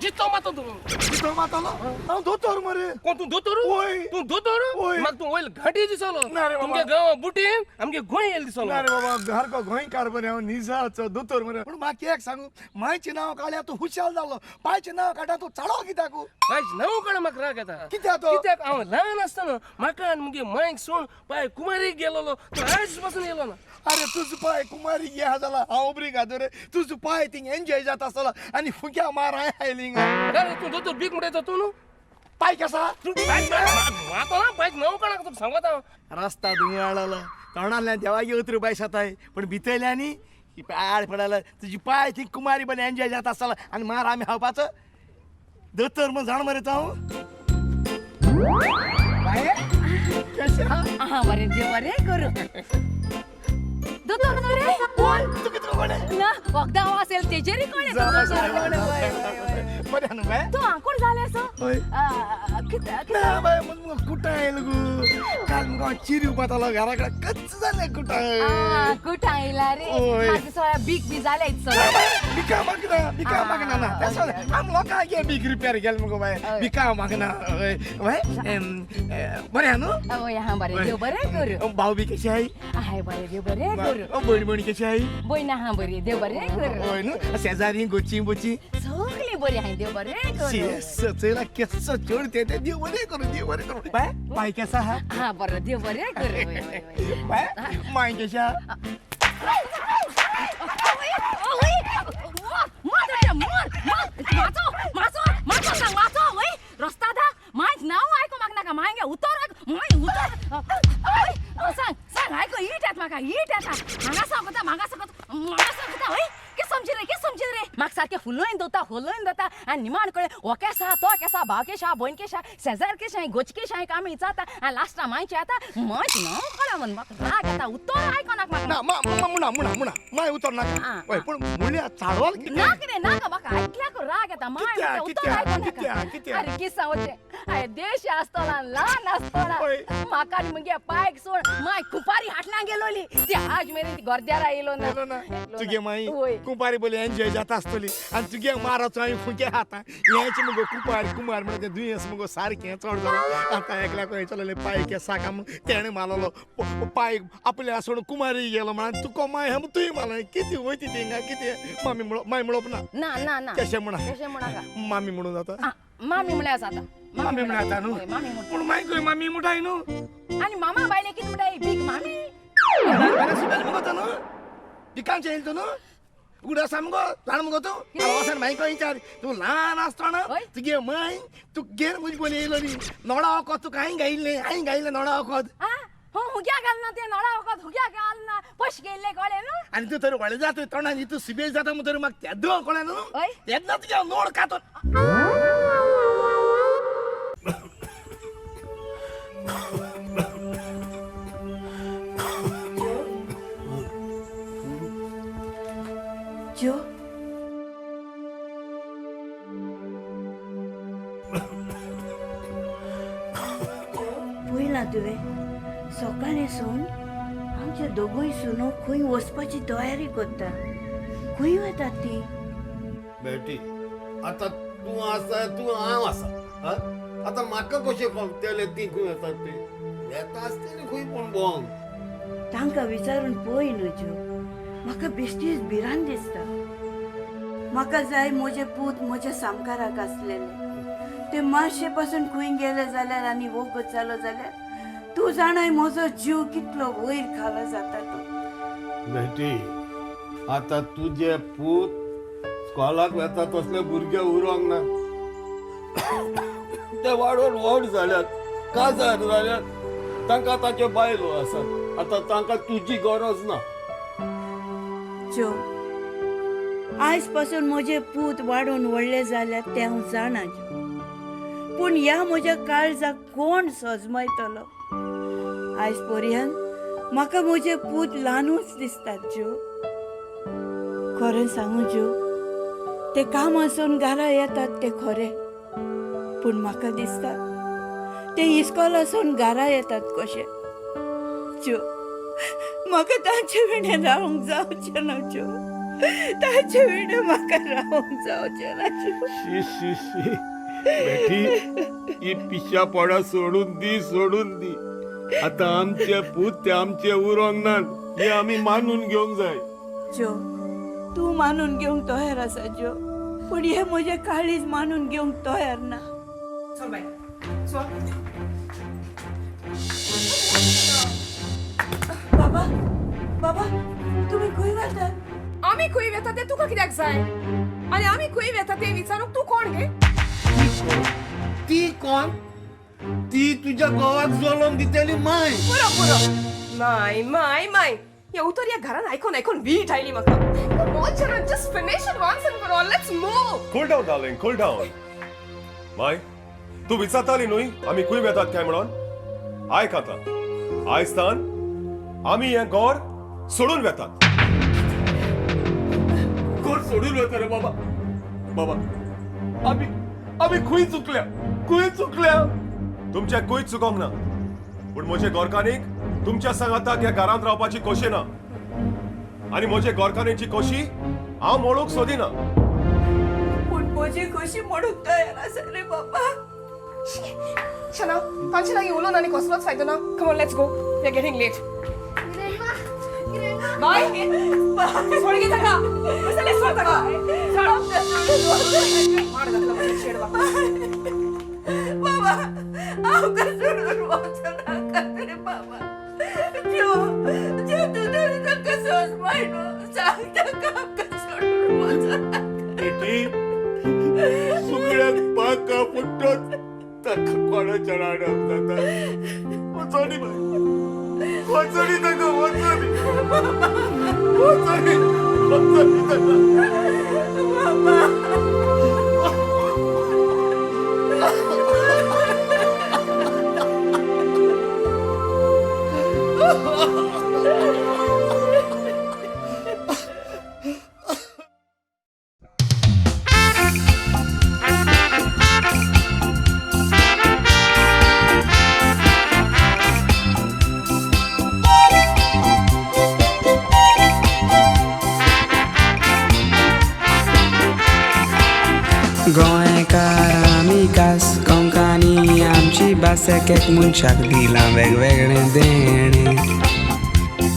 जितो मातो तूं जितो मातलो? हांव दोतोर मरे. कोण तूं दोतोर? वय. तूं दोतोर? म्हाका तूं वयल घांटी दिसलो. ना रे बाबा, तुमगे गांव बुटीन आमगे गोंय येयल दिसलो. ना रे बाबा, सारको गोंयकार मरे हांव, निजाचो दोतोर मरे. पूण म्हाका एक सांगू, मायचें नांव काडल्यार तूं हुशार जालो, पायचें नांव काडल्यार तूं चाडो कित्याक? पायचें नांव काडल्यार म्हाका राग येता. कित्याक तो? कित्याक हांव ल्हान आसतना म्हाका आनी मुगे मायक सोड पाय कुमारीक गेलोलो, तो आयज पासून येयलो ना. अरे तुजो पाय कुमारीक ये जाला हांव ओब्रिगादो रे. तुजो पाय थिंग एन्जॉय जाता आसतलो आनी फुक्या मार हांवें आयली हिंगा. अरे तूं दोतोर बीक म्हणटा तूं न्हू? पाय केसा? मातो ना पायक नांव काडा तुका सांगता हांव. रस्ता धुंगाळलो तोंडांतल्यान देवागे उतरू बाय साताय पूण भितरल्यांनी आड पडलो. तुजी पाय थिंग कुमारी बरें एन्जॉय जाता आसतलो आनी मार आमी खावपाचो दोतोर म्हूण जाण मरे तूं हांव. कशें आहा बरें, देव बरें करूं. दोतोर न्हू रे? कोण? तुका कितें कोणें? ना वखदां हांव आसेल तेजेरय कोणें? बरें न्हू बाय? तूं आंकूर जालें असो? हय. ना बाय, कुटां आयलो गो काल. मुगो हांव चिरी उपातालो घरा कडेन, कच्च जालें कुटां. कुटां आयला रे? म्हाका सगळ्या बीक बी जालें सगळें. बिका मागना, बिका मागना ना तशें आम लोकांक गे बीक रिपेर केलें मुगो बाय. बिका मागना. हय बाय, बरें न्हू? हय आहा बरें, देव बरें करूं. भाव बी कशी आहाय? आहाय बरें, देव बरें करूं. भयण भयण कशी आहाय? भयण आहा बरी, देव बरें करूं. हय न्हू? शेजारी गोची बोची सगळीं बरी आहाय, देव बरें करूं. चयला केसो चोड ते, देव बरें करूं, देव बरें करूं. बाय बाय केसा आहा? हा बरो, देव बरें करूं. बाय माय कशी आहा? रस्ता दा माय नांव आयको म्हाका नाका, माय उतर माय उतर सांग सांग आयको हीट येता म्हाका, हीट येता. हांगा सांगता म्हाका सांगता म्हाका सांगता. हय कितें समजी रे, कितें समजी रे? म्हाका सारकें फुलोवन दवरता, फुलोवन दवरता आनी निमाण कडेन हो केसा तो केसा, भाव केशा, भयण केशा, शेजार केशा, गोच केशा आमी विचारता आनी लास्टा मायचें येता मायचें नांव कळ्ळें म्हूण म्हाका राग येता. उतर आयको नाका म्हाका. मुणा मुणा मुणा माय उतर नाका. हय पूण मुळ्या चाडवाल ना कितें नाका म्हाका आयकल्याक राग येता. माय उतर आयको नाका. अरे कितें सांगचें, अरे देश आसतना ल्हान आसतना म्हाका आनी मुगे पायक सोड माय कुपारी हाटल्यां गेलोली, ती आज मेरेन ती गोरद्यार आयलो ना. तुगे माई कुपारी बोली एन्जॉय जाता. आसतली आनी तुगे माराचो हांवें फुके खाता हेंच मुगो कुपार कुमार म्हणून तें दुयेंस मुगो सारकें चड जालां. आतां एकल्या खंय चललें पाय केसाक तेणें मारलो पाय आपल्या सोडून कुमारी गेलो म्हणून तुका माय हम तुवें मारलें. कितें वयती थिंगा कितें मामी म्हणप माय म्हणप ना ना ना ना कशें म्हणा कशें म्हणा मामी म्हणून जाता. मामी म्हळ्यार जाता. मामी म्हळ्यार जाता न्हू. पूण माय खंय मामी म्हणटाय न्हू. आनी मामा बायले कितें म्हणटाय बीग मामी सुबेज मुगो तो न्हू पिकांचें येयलें तूं न्हू उगड आसा मुगो जाण मुगो तूं वचून माय खंय विचार तूं ल्हान आसतना तुगे माय तुगेर म्हजी पयलीं येयलो न्ही नोडा वखद तुका हांवें गायिल्लें हांवें गायिल्लें नोडा वखद. हुग्या घालना तें नोडा वखद हुग्या घालना पश गेल्लें कळ्ळें न्हू. आनी तूं तर व्हडलें जाता तोंडान तूं सुबेज जाता म्हण तर म्हाका तेदो कळ्ळें न्हू तेन्ना तुगे हांव नोड खातो. जो पळयलां तुवें सकाळीं सून आमचे दोगूय सुनो खंय वचपाची तयारी करता. खंय वतात ती? बेटी आतां तूं आसा तूं हांव आसा आतां म्हाका कशें कळटलें ती खंय वतात ती? येता आसतली खंय पूण भोंवंक. तांकां विचारून पळय न्हू ज्यो. म्हाका बेश्टीच भिरांत दिसता. म्हाका जाय म्हजे पूत म्हज्या सामकाराक आसलेले. ते मातशे पासून खंय गेले जाल्यार आनी वगत जालो जाल्यार तूं जाणाय म्हजो जीव कितलो वयर खाला जाता तो. बेटी आतां तुजे पूत स्कॉलाक वेता तसले भुरगे उरोंक ना. ते वाडोवन व्हड जाल्यात काजार जाल्यात तांकां ताच्यो बायलो आसात. आतां तांकां तुजी गरज ना. ज्यो आयज पासून म्हजे पूत वाडोवन व्हडले जाल्यात तें हांव जाणा ज्यो. पूण ह्या म्हज्या काळजाक कोण सजमयतलो? आयज पर्यंत म्हाका म्हजे पूत ल्हानूच दिसतात ज्यो. खरें सांगू ज्यो ते कामासून घरा येतात ते खरें पूण म्हाका दिसता ते इस्कॉलासून घरा येतात कशे. ज्यो म्हाका तांचे विणें रावंक जावचें ना ज्यो. तांचे विणें म्हाका रावंक जावचें ना ज्यो. शी शी शी बेटी ही पिश्या पोडा सोडून दी सोडून दी. आतां आमचे पूत ते आमचे उरोंक नात हे आमी मानून घेवंक जाय. ज्यो तूं मानून घेवंक तयार आसा ज्यो पूण हे म्हजें काळीज मानून घेवंक तयार ना. चल बाय चल. बाबा बाबा तुमी खंय वतात? आमी खंय वेता तें तुका कित्याक जाय? आनी आमी खंय वेता तें विचारूंक तूं कोण गे? ती कोण? ती तुज्या घोवाक जल्म दितली माय. पुरो पुरो माय माय माय ह्या उतर ह्या घरान आयकोन आयकोन वीट आयली म्हाका. Come on, Charan, just finish it once and for all. Let's move. Cool down, darling, cool down. My, तूं विचारताली न्हय आमी खंय वेतात काय म्हणून? आयक आतां आयज तान आमी हें घर सोडून वेतात. घर सोडून वेता रे बाबा. बाबा आमी आमी खंय चुकल्या खंय चुकल्या? तुमच्या खंय चुकोंक ना पूण म्हजे घरकान्नीक तुमच्या सांगाताक ह्या घरांत रावपाची खोशी ना आनी म्हजे घरकान्नीची खोशी हांव मोडूंक सोदिना. पूण म्हजी खोशी मोडूंक तयार आसा रे बाबा. शना तांचे लागीं उलोवन आनी कसलोच फायदो ना. Come on, let's go. We are getting late. Bye. सोड गे ताका. सोड ताका. बाबा आमकां सोडून वचूं नाका रे बाबा. ज्यो ज्यो तूं तरी तांकां सोजमाय न्हू सांग तांकां आमकां सोडून वचूं नाका. बेटी सगळ्याक पाका फुट्टोच ताका कोणाच्या राडप जाता. वचोनी बाय वचोनी ताका वचोनी वचोनी वचोनी ताका. बाबा भास एक एक मनशाक दिलां वेगवेगळें देणें.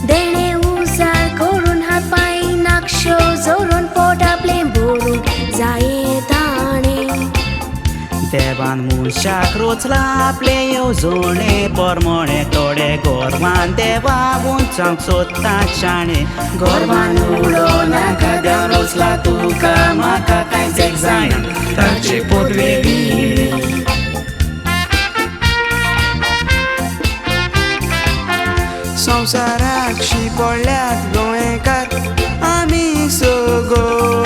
देणें उजार करून हात पांय नाकश्यो जोरून पोट आपलें भरून जाये ताणें. देवान मनशाक रोचला आपले येवजणे परमणे थोडे गोरवान देवा उंचावंक सोदता शाणे. गोरवान उडोवं नाका देवान रोचला तुका म्हाका कांयच एक जायना ताचे पोदवे विणे. संवसाराक शी पडल्यात गोंयकार आमी सगळ.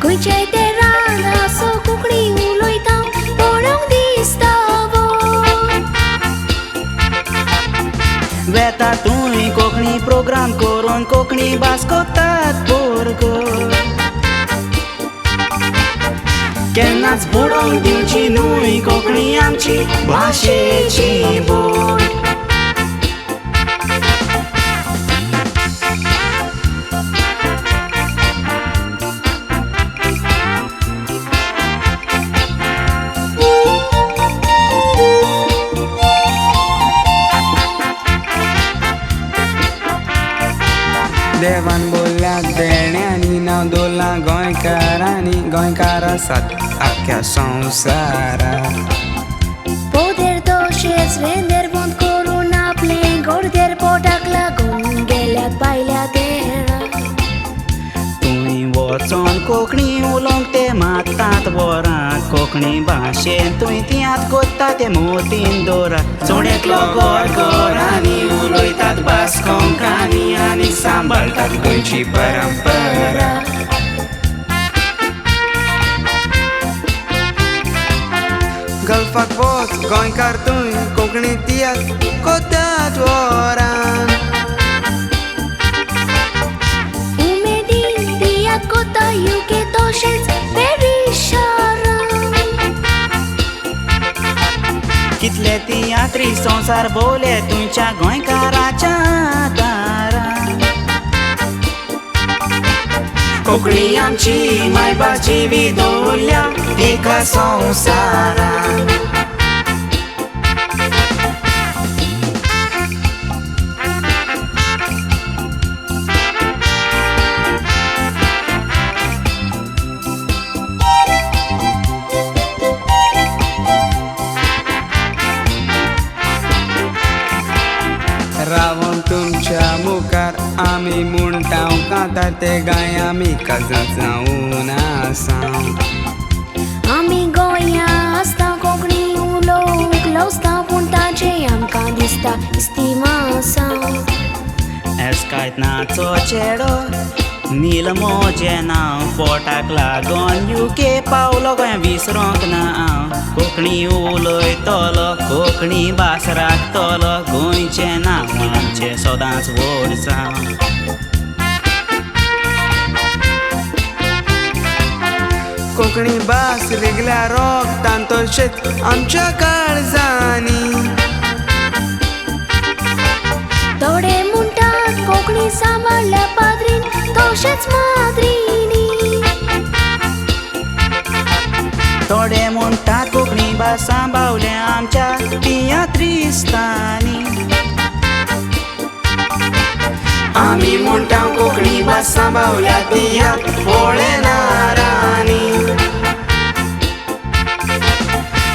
खंयचे ते रान असो कोंकणी उलयता पळोवंक दिसता व्हड. वेता तूंय कोंकणी प्रोग्राम करून कोंकणी भास कोतात पोरगो. केन्नाच बुडोवंक दिवची न्हय कोंकणी आमची भाशेची बोल. देवान बोल्ल्या देण्यांनी नांव दवरलां गोंयकारांनी, गोंयकार आसात आख्ख्या संवसाराक. पोदेर तशेंच रेंदेर बंद करून आपलें गोडदेर पोटाक लागून गेल्यात भायल्या देणां. तुमी वचोन कोंकणी उलोवंक ते मारतात वरां, कोंकणी भाशेन तुंय तियात्र कोत्ता ते मोतीन दवरा. चोणेतलो गोड गोरांनी उलयतात भास कोंकणी आनी सांबाळटात गोंयची परंपरा. गल्फाक वच गोंयकार तुंय कोंकणी तियात्र कोत्तात वरान. उमेदीन तियात्र कोत्ता युके तशेंच पॅरीस शारान. कितले तियात्री संवसार भोवले तुमच्या गोंयकाराच्या दारान. कोंकणी आमची मायभास जिवी दवरल्या तिका संवसारान. रावण तुमच्या मुखार आमी म्हणटा कांतार ते गाय आमी काजां जावन आसा. आमी गोंया आसता कोंकणी उलोवंक लजता पूण ताचें आमकां दिसता इस्तिमा आसा. एस्कायतनाचो चेडो नील म्हजें नांव, पोटाक लागोन युके पावलो गोंय विसरोंक ना हांव. कोंकणी उलयतलो कोंकणी भास राखतलो गोंयचें नांव आमचें सदांच व्हड जावं. कोंकणी भास रिगल्या रोगतान तशेंच आमच्या काळजांनी. थोडे म्हणटात कोंकणी सांबाळ्ळ्या पाद्रीन तशेंच माद्रीनी. थोडे म्हणटात कोंकणी भास सांबाळ्ळ्या आमच्या तियात्रिस्तांनी. आमी म्हणटा कोंकणी भास सांबाळ्ळ्या तियात्र फॉरेनरांनी.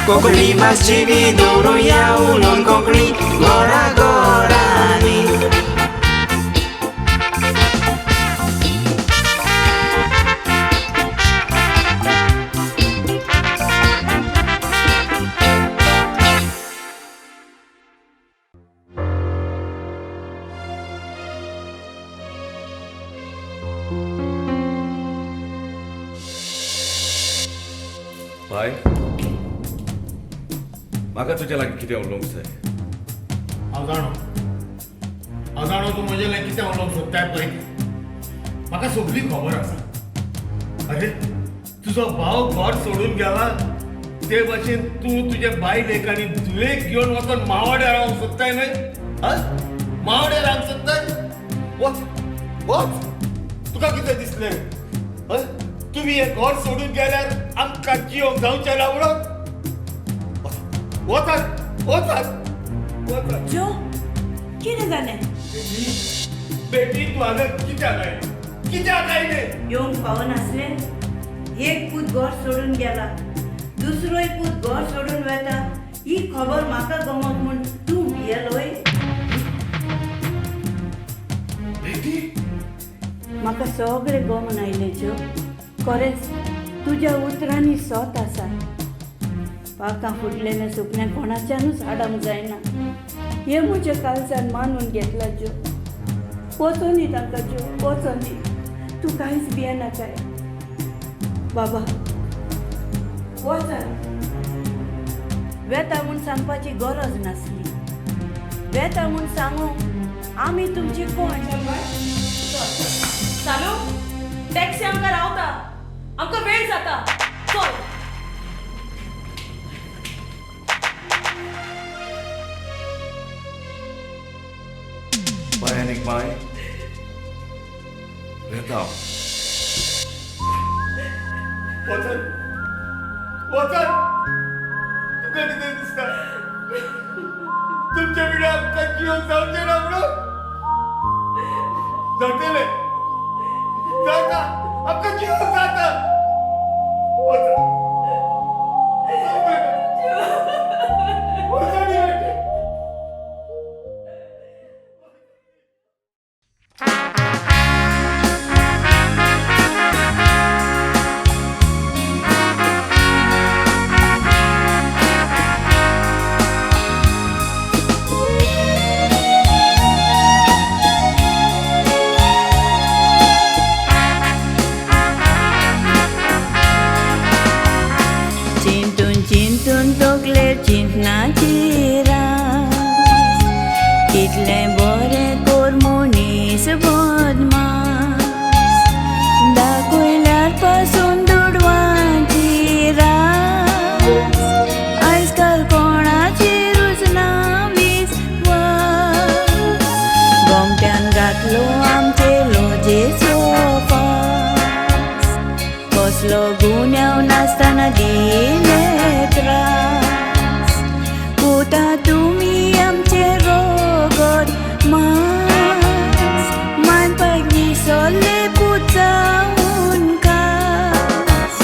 कोंकणी भास जिवी दवरुया उलोवन कोंकणी घरा घरांनी. बाय, म्हाका तुज्या लागीं कितें उलोवंक जाय. हांव जाणो, हांव जाणो तूं म्हजे लागीं कितें उलोवंक सोदताय पळय, म्हाका सगळी खबर आसा. अरे तुजो भाव घर सोडून गेला ते भाशेन तूं तुजे बायलेक आनी धुवेक घेवन वचून मावड्यार रावंक सोदताय न्हय? मावड्यार रावंक सोदताय? वच वच, तुका कितें दिसलें? तुमी हें घर सोडून गेल्यार आमकां जियोंक जावचें ना म्हणून? वचात वचात वचात. जो कितें जालें? बेटी तूं हांगा कित्याक आयलें? कित्याक आयलें? येवंक पावनासलें? एक पूत घर सोडून गेला, दुसरोय पूत घर सोडून वेता, ही खबर म्हाका गमत म्हूण तूं भियेलोय? म्हाका सगळें गमन आयलें ज्यो. खरेंच तुज्या उतरांनी सत आसा. पाकां फुटलेलें सुकणें कोणाच्यानूच हाडूंक जायना हें म्हज्या काळजान मानून घेतलां ज्यो. वचोनी तांकां ज्यो, वचोनी. तूं कांयच भियेनाकाय बाबा. वचा वेता म्हूण सांगपाची गरज नासली. वेता म्हूण सांगू आमी तुमची कोण? चालू टॅक्सी आमकां रावता, आमकां वेळ जाता. चल बाय आनीक बाय वेता. वचन वचन. तुका कितें दिसता तुमच्या विणा आमकां जिवन जावचें ना म्हणून? जातलें, जाता, आमकां जिवन जाता. वचन वचन. चिंतून तकलेर चिंतनाची रास, कितलें बरें कोर मनीस बदमास, दाखयल्यार पासून दुडवांची रास, आयज काल कोणाची रुचना विस्वास, गोमट्यान घातलो आमचे लोजेचो फास, कसलो गुन्यांव नासतना दिले त्रास, पुता तुमी आमचे रोगत मास, मानपाक विसरले पूत जावन खास.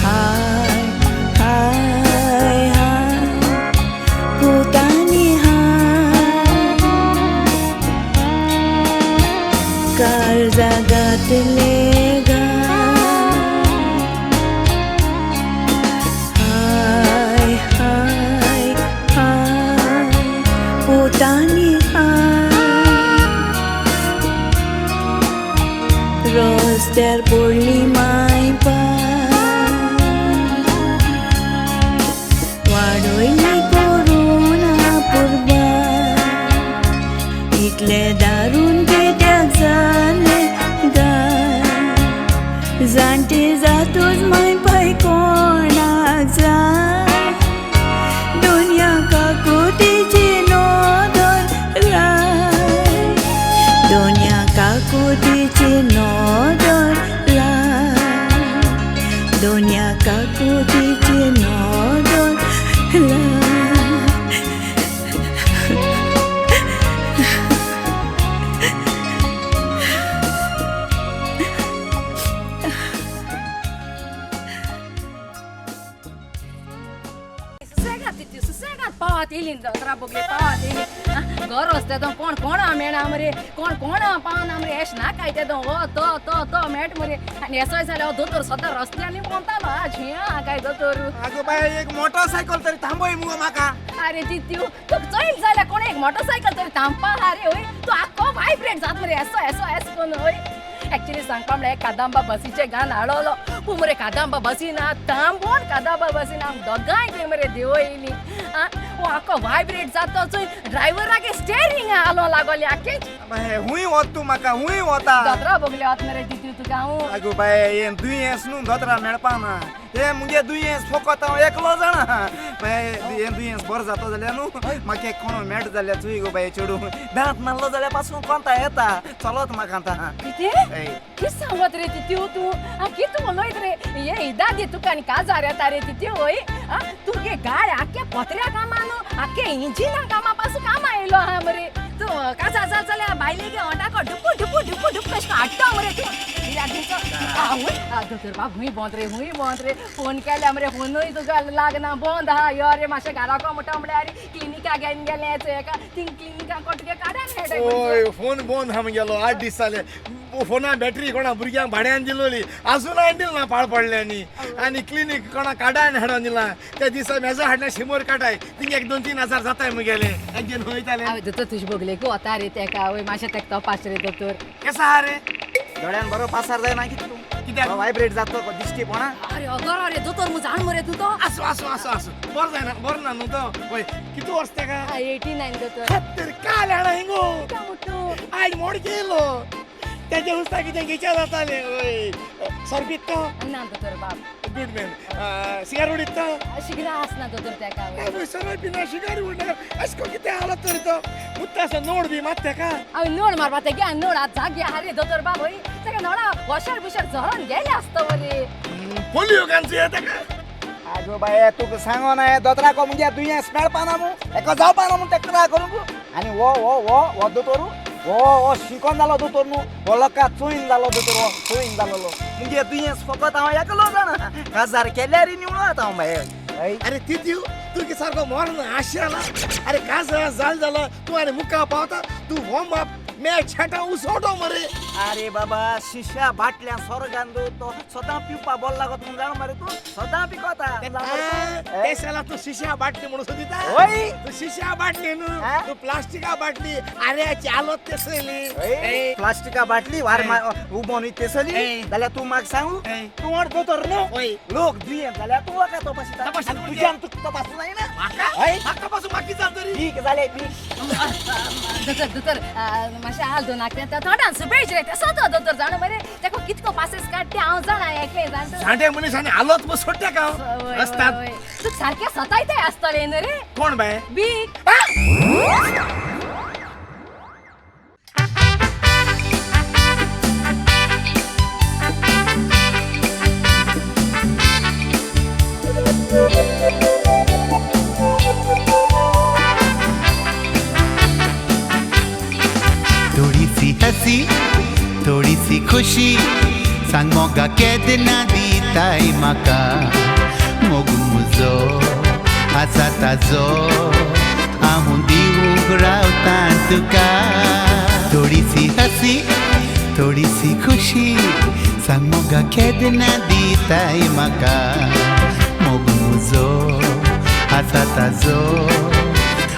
हाय हाय हाय पुतांनी हाय, काळजा घातले रस्त्यार पडली माय पाय, वाडयली करुणा पुरबाय, इतले दारून कित्याक जालें गाय, जाणटी जातूच माय पाय कोणाक जाय, दुनिया काकुतीची नदर लाय, दुनिया काकुतीची नदर लाय, दुनिया काकुतीची नदर लाय. सुसेगात पावात येयली दोतरा बोगले पावात येयली. घर वचता तो कोण कोण मेळना मरे, कोण कोण पावना मरे, एश ना काय ते हो तो तो तो मेट मरे. आनी एसोय जाल्यार दोतोर सदां रस्त्यांनी भोंवतालो झिया काय दोतोर. आगो बाय एक मोटरसायकल तरी थांबय मुगो म्हाका. अरे तित्यू तुका चोयल जाल्यार कोण एक मोटरसायकल तरी थांबपा रे होय, तूं आख्खो वायब्रेट जात मरे एसो एसो एस कोन होय. एक्चुअली सांगपा म्हळ्यार कादंबा बसीचें गान हाडवलो पूण मरे कादंबा बसी ना थांबोन कादंबा बसी ना दोगांय खंय मरे देव येयली. आं हो आख्खो वायब्रेट जाता चोय ड्रायव्हरागे स्टेरींग हालो लागोली आख्खेच. हुंय वत तूं म्हाका, हुंय वता. दोतरा बोगले वत मरे तितू तुका हांव. आगो बाय हें दुयेंस न्हू दोतरा मेळपा ना, हे मुगे दुयेंस फोकत हांव एकलो जाणा. हें दुयेंस बरो जाता जाल्यार न्हू म्हाका कोण मेळटा जाल्यार चुय गो बाये चेडूं. दांत मारलो जाल्यार पासून कोंता येता चलत म्हाका आतां. कितें कितें सांगत रे तित्यो तूं? कितें उलयत रे? हे दादी तुका आनी काजार येता रे तित्यो वय. तुगे गाड आख्या पत्र्या कामा न्हू आख्या इंजिना कामा पासून कामा येयलो आहा मरे तूं. काजार जाल जाल्यार बायलेगे ओंठाको डुपू डुपू डुपू डुप कशें हाडटा मरे तूं. दोतोर बाब हुंय बंद रे हुंय बंद रे. फोन केल्या मरे फोनूय तुका लागना बंद आहा. यो रे मातशें घराको म्हणटा म्हळ्यार क्लिनिका घेवन गेलें एका थिंग क्लिनिका तुगे काडान मेळटा. ओय फोन बंद आहा गेलो 8 दीस जाले. फोना बॅटरी कोणा भुरग्यांक भाड्यान दिलोली आजून हाडली ना पाळ पडल्यांनी. आनी क्लिनीक कोणा काडान हाडून दिला त्या दिसा मेजा हाडल्या 100 काडाय थिंग 1 2 3 हजार जाताय मुगेले. एकजण वयताले. हांवें दोतोर तुजे बगलेक वता रे तेका वय मातशें तेका तपास रे दोतोर. केसो आहा रे? दोळ्यान बरो पासार जायना कितें तूं? कित्याक वायब्रेट जाता दिश्टी पोणा? अरे अगर अरे दोतोर मु जाण मरे तूं तो. आसूं आसूं आसूं आसूं बरो जायना बरो ना न्हू तो. वय कितू वर्स तेका? 89 दोतोर. तर काल हाडा हिंगो आयज मोडके येयलो तेजे उस्ता कितें घेच्या जातालें. वय सोरपीत तो? ना दोतोर बाब. Good man. सिगार उडीत तो? शिगरा आसना दोतोर तेका. सोरो पिना शिगार उडना अशें करून कितें हालत तर तो मुत्ता असो नोड बी मात तेका. हांवें नोड मारपा तेगे नोड आतां जागे आहा रे दोतोर बाब. हय तेका नोडा वशार बिशार झरोन गेले आसता मरे. पोलियो गांचो येता तेका. आगो बाये तुका सांगो ना दोतोराको मुगे दुयेंस मेळपाना मू एका जावपाना म्हूण तेका ट्राय करूंक. आनी वो वो वो हो दोतोर हो हो शिकोन जालो दोतोर न्हू हो लोका चोयन जालो दोतोर हो चोयन जालोलो मुगे दुयेंस फकत हांव एकलो जाणा. काजार केल्यार निवळो आतां हांव बाये. अरे तित्यू तूं की सारको मरण आशियाला. अरे काजार जाल जाला तूं आनी मुखा पावता तूं हो बाप मे छाटा उसोटो मरे. अरे बाबा शिशा बाटल्या सोरगान दवरतो सदां पिवपा बोल लागत म्हूण जाणा मरे तूं सदां पिकोता. तेसाला तूं शिशा बाटली म्हणून सोदिता? तूं शिशा बाटली न्हू तूं प्लास्टिका बाटली. अरे चालत तेसली प्लास्टिका बाटली वार उबोन तेसली जाल्यार तूं म्हाका सांगू तूं व्हड दोतोर न्हू लोक दुयेंत जाल्यार तूं वका तपासता तुज्यान तुका तपासूं जायना. म्हाका तपासूं म्हाका कितें जाता तरी? ठीक जालें बी. दोतोर दोतोर मातशें हाल दोन त्या थोड्यान सुबेज रे तेसो तो दोतोर जाणा मरे तेका कितको पासेस काडटे हांव जाणा एकलें जाण. जाणटे मनीस आनी हालत बस सोडटा का रस्त्यात. तुका सारकें सतायताय आसतलें न्हू रे. कोण बाये? बीक. थोड़ी सी हंसी थोड़ी सी खुशी सांग मोगा केदना दिताय म्हाका. मोग मुजो आसा ताजो हांव दिवंक रावतां तुका. थोड़ी सी हंसी थोड़ी सी खुशी सांग मोगा केदना दिताय म्हाका. मोग मुजो आसा ताजो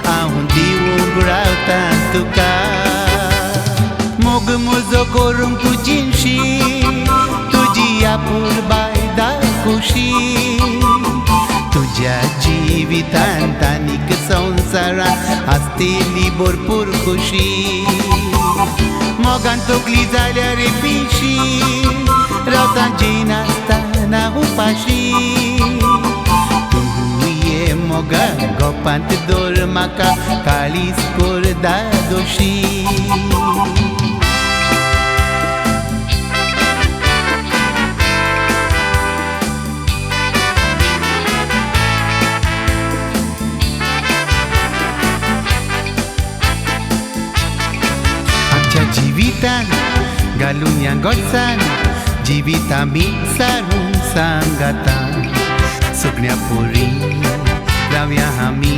हांव दिवंक रावतां तुका. मोग मुजो करूंक तुजीशी तुजी आपुलबाय दाखोशी. तुज्या जिवितांत आनीक संवसारांत आसतली भरपूर खुशी. मोगान तकली जाल्यार पिशी रावता जिनासतना उपाशी. तूं ये मोगा गोपांत दवर म्हाका काळीज कोर दादोशी. जिवितान घालुया गोडसान जिवित आमी सारून सांगाता. सुकण्या पोरी रावया आमी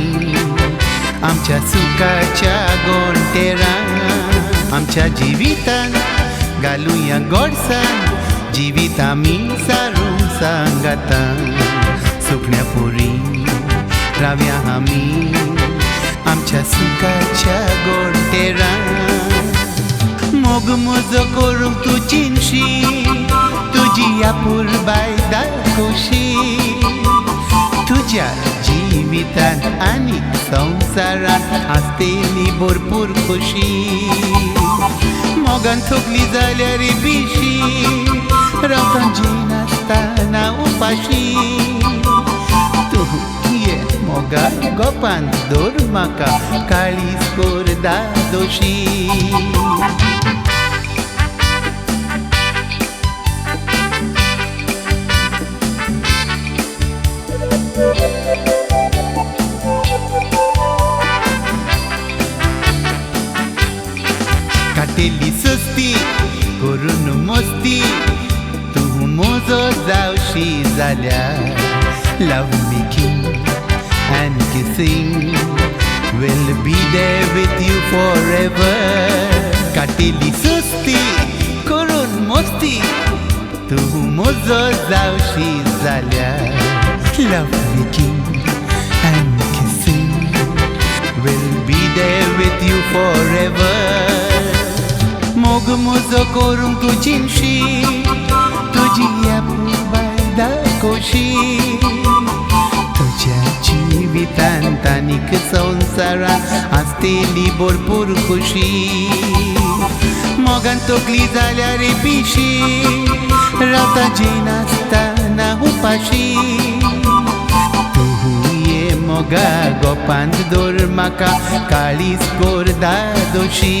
आमच्या सुखाच्या गोंटेरान. आमच्या जिवितान घालुया गोडसान जिवित आमी सारून सांगाता. सुकण्या पोरी रावया आमी आमच्या सुखाच्या गोंटेरान. मोग मुजो करूंक तूं चिंशी तुजी आपुलबाय दाखोशी. तुज्या जिवितांत आनी संवसारांत आसतली भरपूर खोशी. मोगान थकली जाल्यार पिशी रावता जिनासतना नासतना उपाशी. तूं ये मोगा गोपान दवर म्हाका काळीज कोर दादोशी. काटेली सस्ती करून मस्ती तूं म्हजो जावशी जाल्यार love making and kissing will be there with you forever. काटेली सस्ती करून मस्ती तूं म्हजो जावशी जाल्यार love making and kissing will be there with you forever. मोग म्हजो करूंक तूं जिनशी तुजी अपुरबाय दाखोवशी. तुज्या जिवितांत आनीक संवसारांत आसतली भरपूर खोशी. मोगान तकली जाल्यार पिशी रावता जेयनासतना उपाशी. तूं ये मोगा गोपांत दवर म्हाका काळीज कोर दादोशी.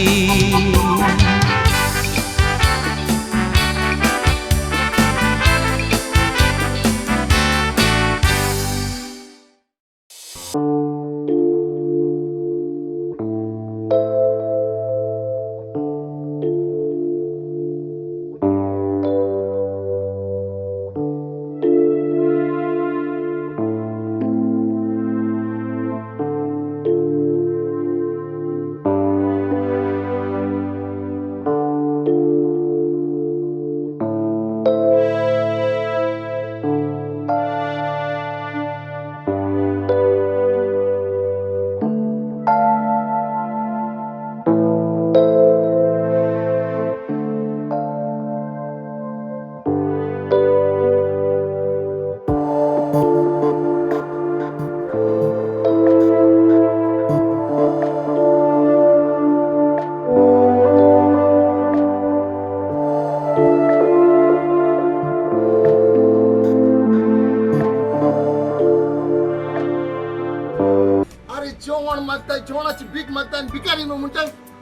जेवणाची भीक मागता आनी भिकारी न्हू म्हणटा.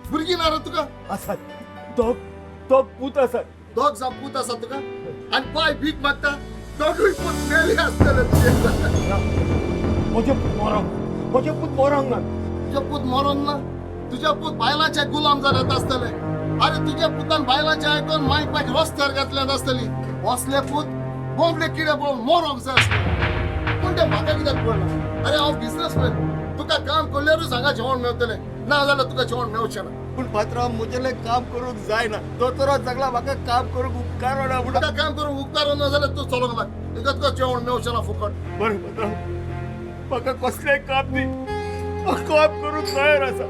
भुरगीं ना रे तुका? आसात, दोग दोग पूत आसात. दोग जावं पूत आसा तुका आनी बाय भीक मागता? दोगूय पूत मेले आसतले तुजे. म्हजे पूत मरोंक, म्हजे पूत मरोंक ना. तुजे पूत मरोंक ना? तुजे पूत बायलांचे गुलाम जाल्यात आसतले. अरे तुज्या पुतान बायलांचे आयकून मायक मायक रस्त्यार घातल्यात आसतली. असले पूत बोंबले किडे पळोवन मरोंक जाय आसले. पूण ते म्हाका कित्याक पडना? अरे हांव बिजनसमॅन, तुका काम करल्यारूच हांगा जेवण मेळटलें, ना जाल्यार तुका जेवण मेळचें ना. पूण पात्रांव म्हजेलें काम करूंक जायना. दोतोरान सांगला म्हाका काम करूंक उपकारना म्हणून. तुका काम करूंक उपकारना जाल्यार तूं चलोंक लाग, तुका तुका जेवण मेळचें ना फुकट. बरें पात्रांव, म्हाका कसलेंय काम दी, हांव काम करूंक तयार आसा.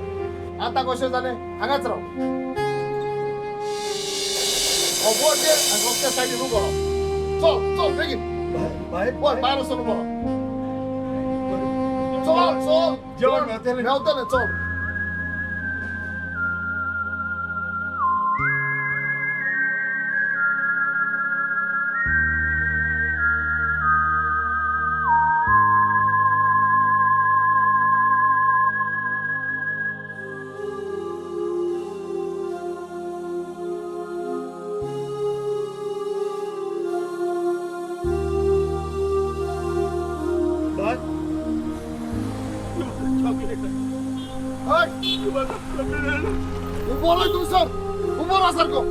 आतां कशें जालें? हांगाच राव, हो बोट घे आनी रस्त्या सायडीन उबो राव. चल चल बेगीन भायर भायर वचून उबो राव. चल चल, जेवण मेळटलें मेळटलें, चल. उबो राव तूं सर, उबो राव सारको.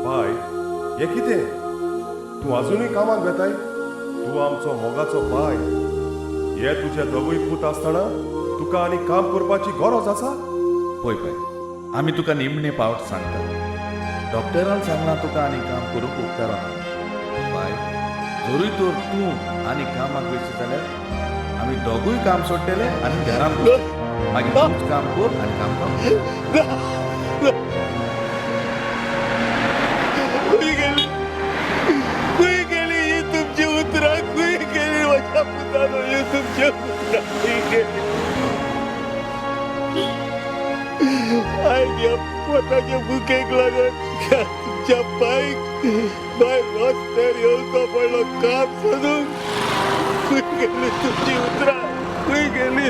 बाय, हें कितें? तूं अजुनूय कामाक वेताय? तूं आमचो मोगाचो बाय. हे तुजे दोगूय पूत आसतना तुका आनी काम करपाची गरज आसा? पळय पळय, आमी तुका निमणे पावट सांगता, डॉक्टरान सांगलां तुका आनी काम करूंक उपकारना. बाय, जरूय तर तूं आनी कामाक वयशी जाल्यार आमी दोगूय काम सोडटले आनी घरांत मागीर तूंच काम कर आनी काम कर. पुतानो ही तुमच्या उतरांनी गेली. आयज ह्या पोटाचे भुकेक लागून तुमच्या बायक बाय रस्त्यार येवचो पडलो काम सोदून. खंय गेली तुमची उतरां, खंय गेली?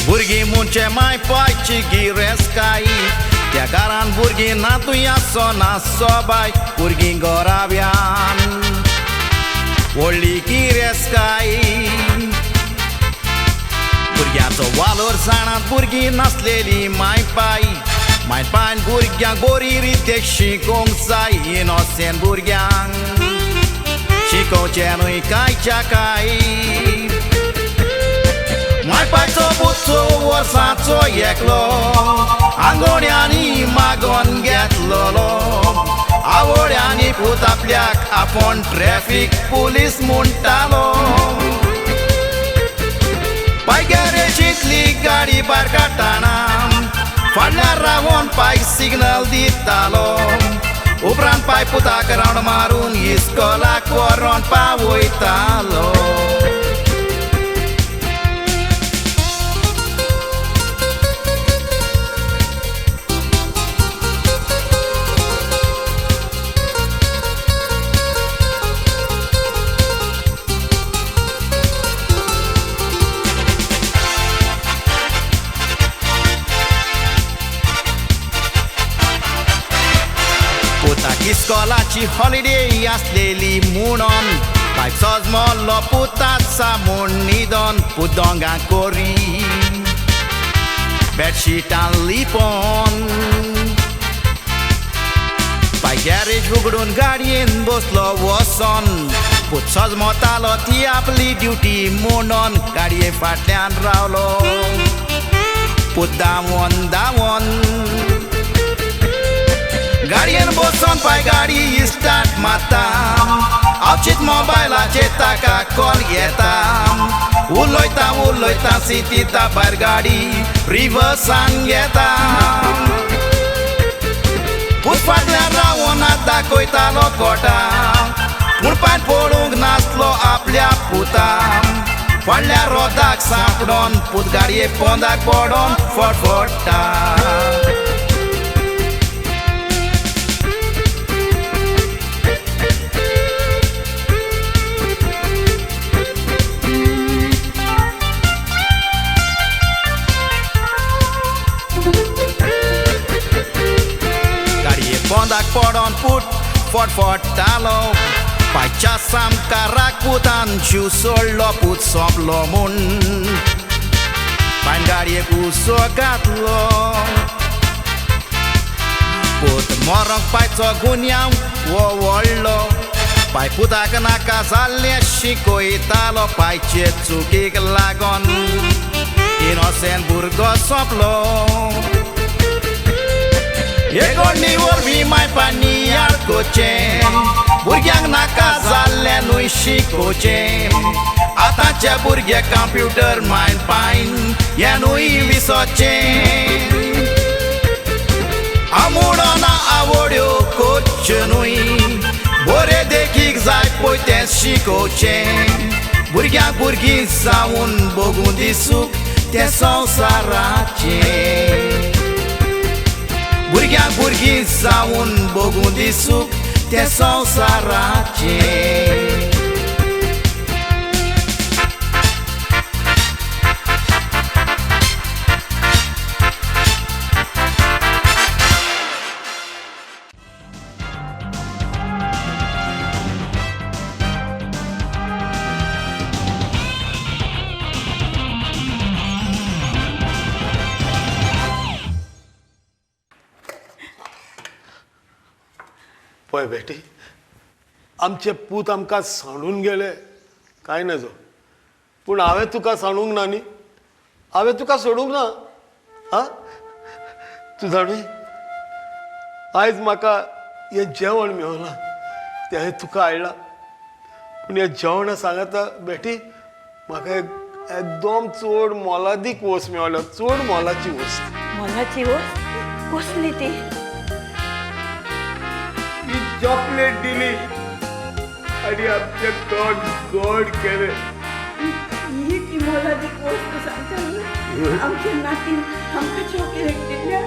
भुरगीं म्हणचे माय पायची गिरेस्काय, त्या घरान भुरगीं ना तूं आसो ना सोबाय. भुरगीं गोराव्यान व्हडली गिरेस्काय, भुरग्यांचो वालोर जाणात भुरगीं नासलेली माय पाय. माय पायन भुरग्यांक बरी रिते शिकोवंक जाय, इनोसेंट भुरग्यांक शिकोवचें न्हय कांयच्या कांय. माय पायचो पुतचो वर्साचो एकलो आंगोड्यांनी मागोन घेतलोलो. आवड्यांनी पूत आपल्याक आपूण ट्रॅफीक पुलीस म्हणटालो. पाय गॅरेजींतली गाडी भायर काडटना फाटल्यान रावोन पाय सिग्नल दितालो. उपरांत पाय पुताक रावंड मारून इस्कोलाक व्हरोन पावयतालो. इस्कोलाची हॉलिडे आसलेली म्हणून पायक सजमलो पुताचा म्हूण न्हिदोन पूत दोंगा कोरी बेडशिटान लिपोन. पाय गॅरेज उगडून गाडयेन बसलो वसोन, पूत सजमतालो ती आपली ड्युटी म्हणून गाडये फाटल्यान रावलो पूत धांवोन धांवोन. गाडयेन बसोन पाय गाडी स्टार्ट मारता, आवचीत मोबायलाचेर ताका कॉल येता. उलयता उलयता सितीता भायर गाडी रिवर्सान घेता. पूत फाटल्यान रावोन दाखयतालो कोटा, पूण पांय पडूंक नासलो आपल्या पुता. फाटल्या रोदाक सांपडोन पूत गाडये पोंदाक पडोन फटफट्टा. पोंदाक पडोन पूत फटफट्टालो, पायच्या सामकाराक पुतान जीव सोडलो. पूत सोंपलो म्हूण पायन गाडयेक उसो घातलो. पूत मरोंक पायचो गुन्यांव हो व्हडलो, पाय पुताक नाका जाल्लें शिकयतालो. पायचे चुकीक लागोन इनोसेंट भुरगो सोंपलो. एकोडणी वरवीं माय पानी आडकोचें, भुरग्यांक नाका जाल्लें न्हय शिकोवचें. आतांचे भुरगे कंप्युटर मायन पायन हें न्हय विसरचें. आमोडना आवड्यो करच्यो न्हय, बरें देखीक जाय पळय तें शिकोवचें. भुरग्यांक भुरगीं जावन बगूं दिसूंक तें संवसाराचें. भुरग्यांक भुरगीं जावन बगूं दिसूंक तें संवसाराचें. पळय बेटी, आमचे पूत आमकां सांडून गेले कांय नजो, पूण हांवें तुका सांडूंक ना न्ही, हांवें तुका सोडूंक ना. आं, तूं जाणा, आयज म्हाका हें जेवण मेवलां, तें तुका हाडलां. पूण ह्या जेवणा सांगाता बेटी म्हाका एकदम चड मोलादीक वस्त मेळ्ळ्या, चड मोलाची वस्त. मोलाची वस्त? कसली ती? ही चॉकलेट दिली आनी आमचें तोंड गोड केलें. ही ती मोलादीक वस्त सांगता न्हू? आमच्या नातीन आमकां चॉकलेट दिल्या.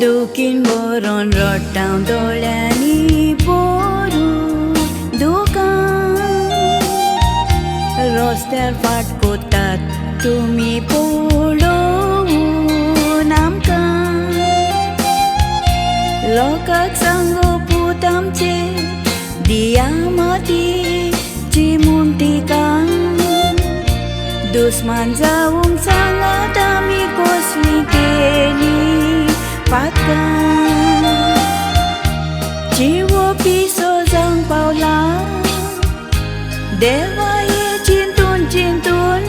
दुखीन भरून रडटा दोळ्यांनी भरून दुकान रस्त्यार फाट कोतात तुमी पळोवन आमकां लोकांक सांगो पूत आमचे दिया मातीची म्हूण तिका दुस्मान जावंक सांगात आमी कसली केली पातकां जिवो पिसो जावंक पावला देवा हे चिंतून चिंतून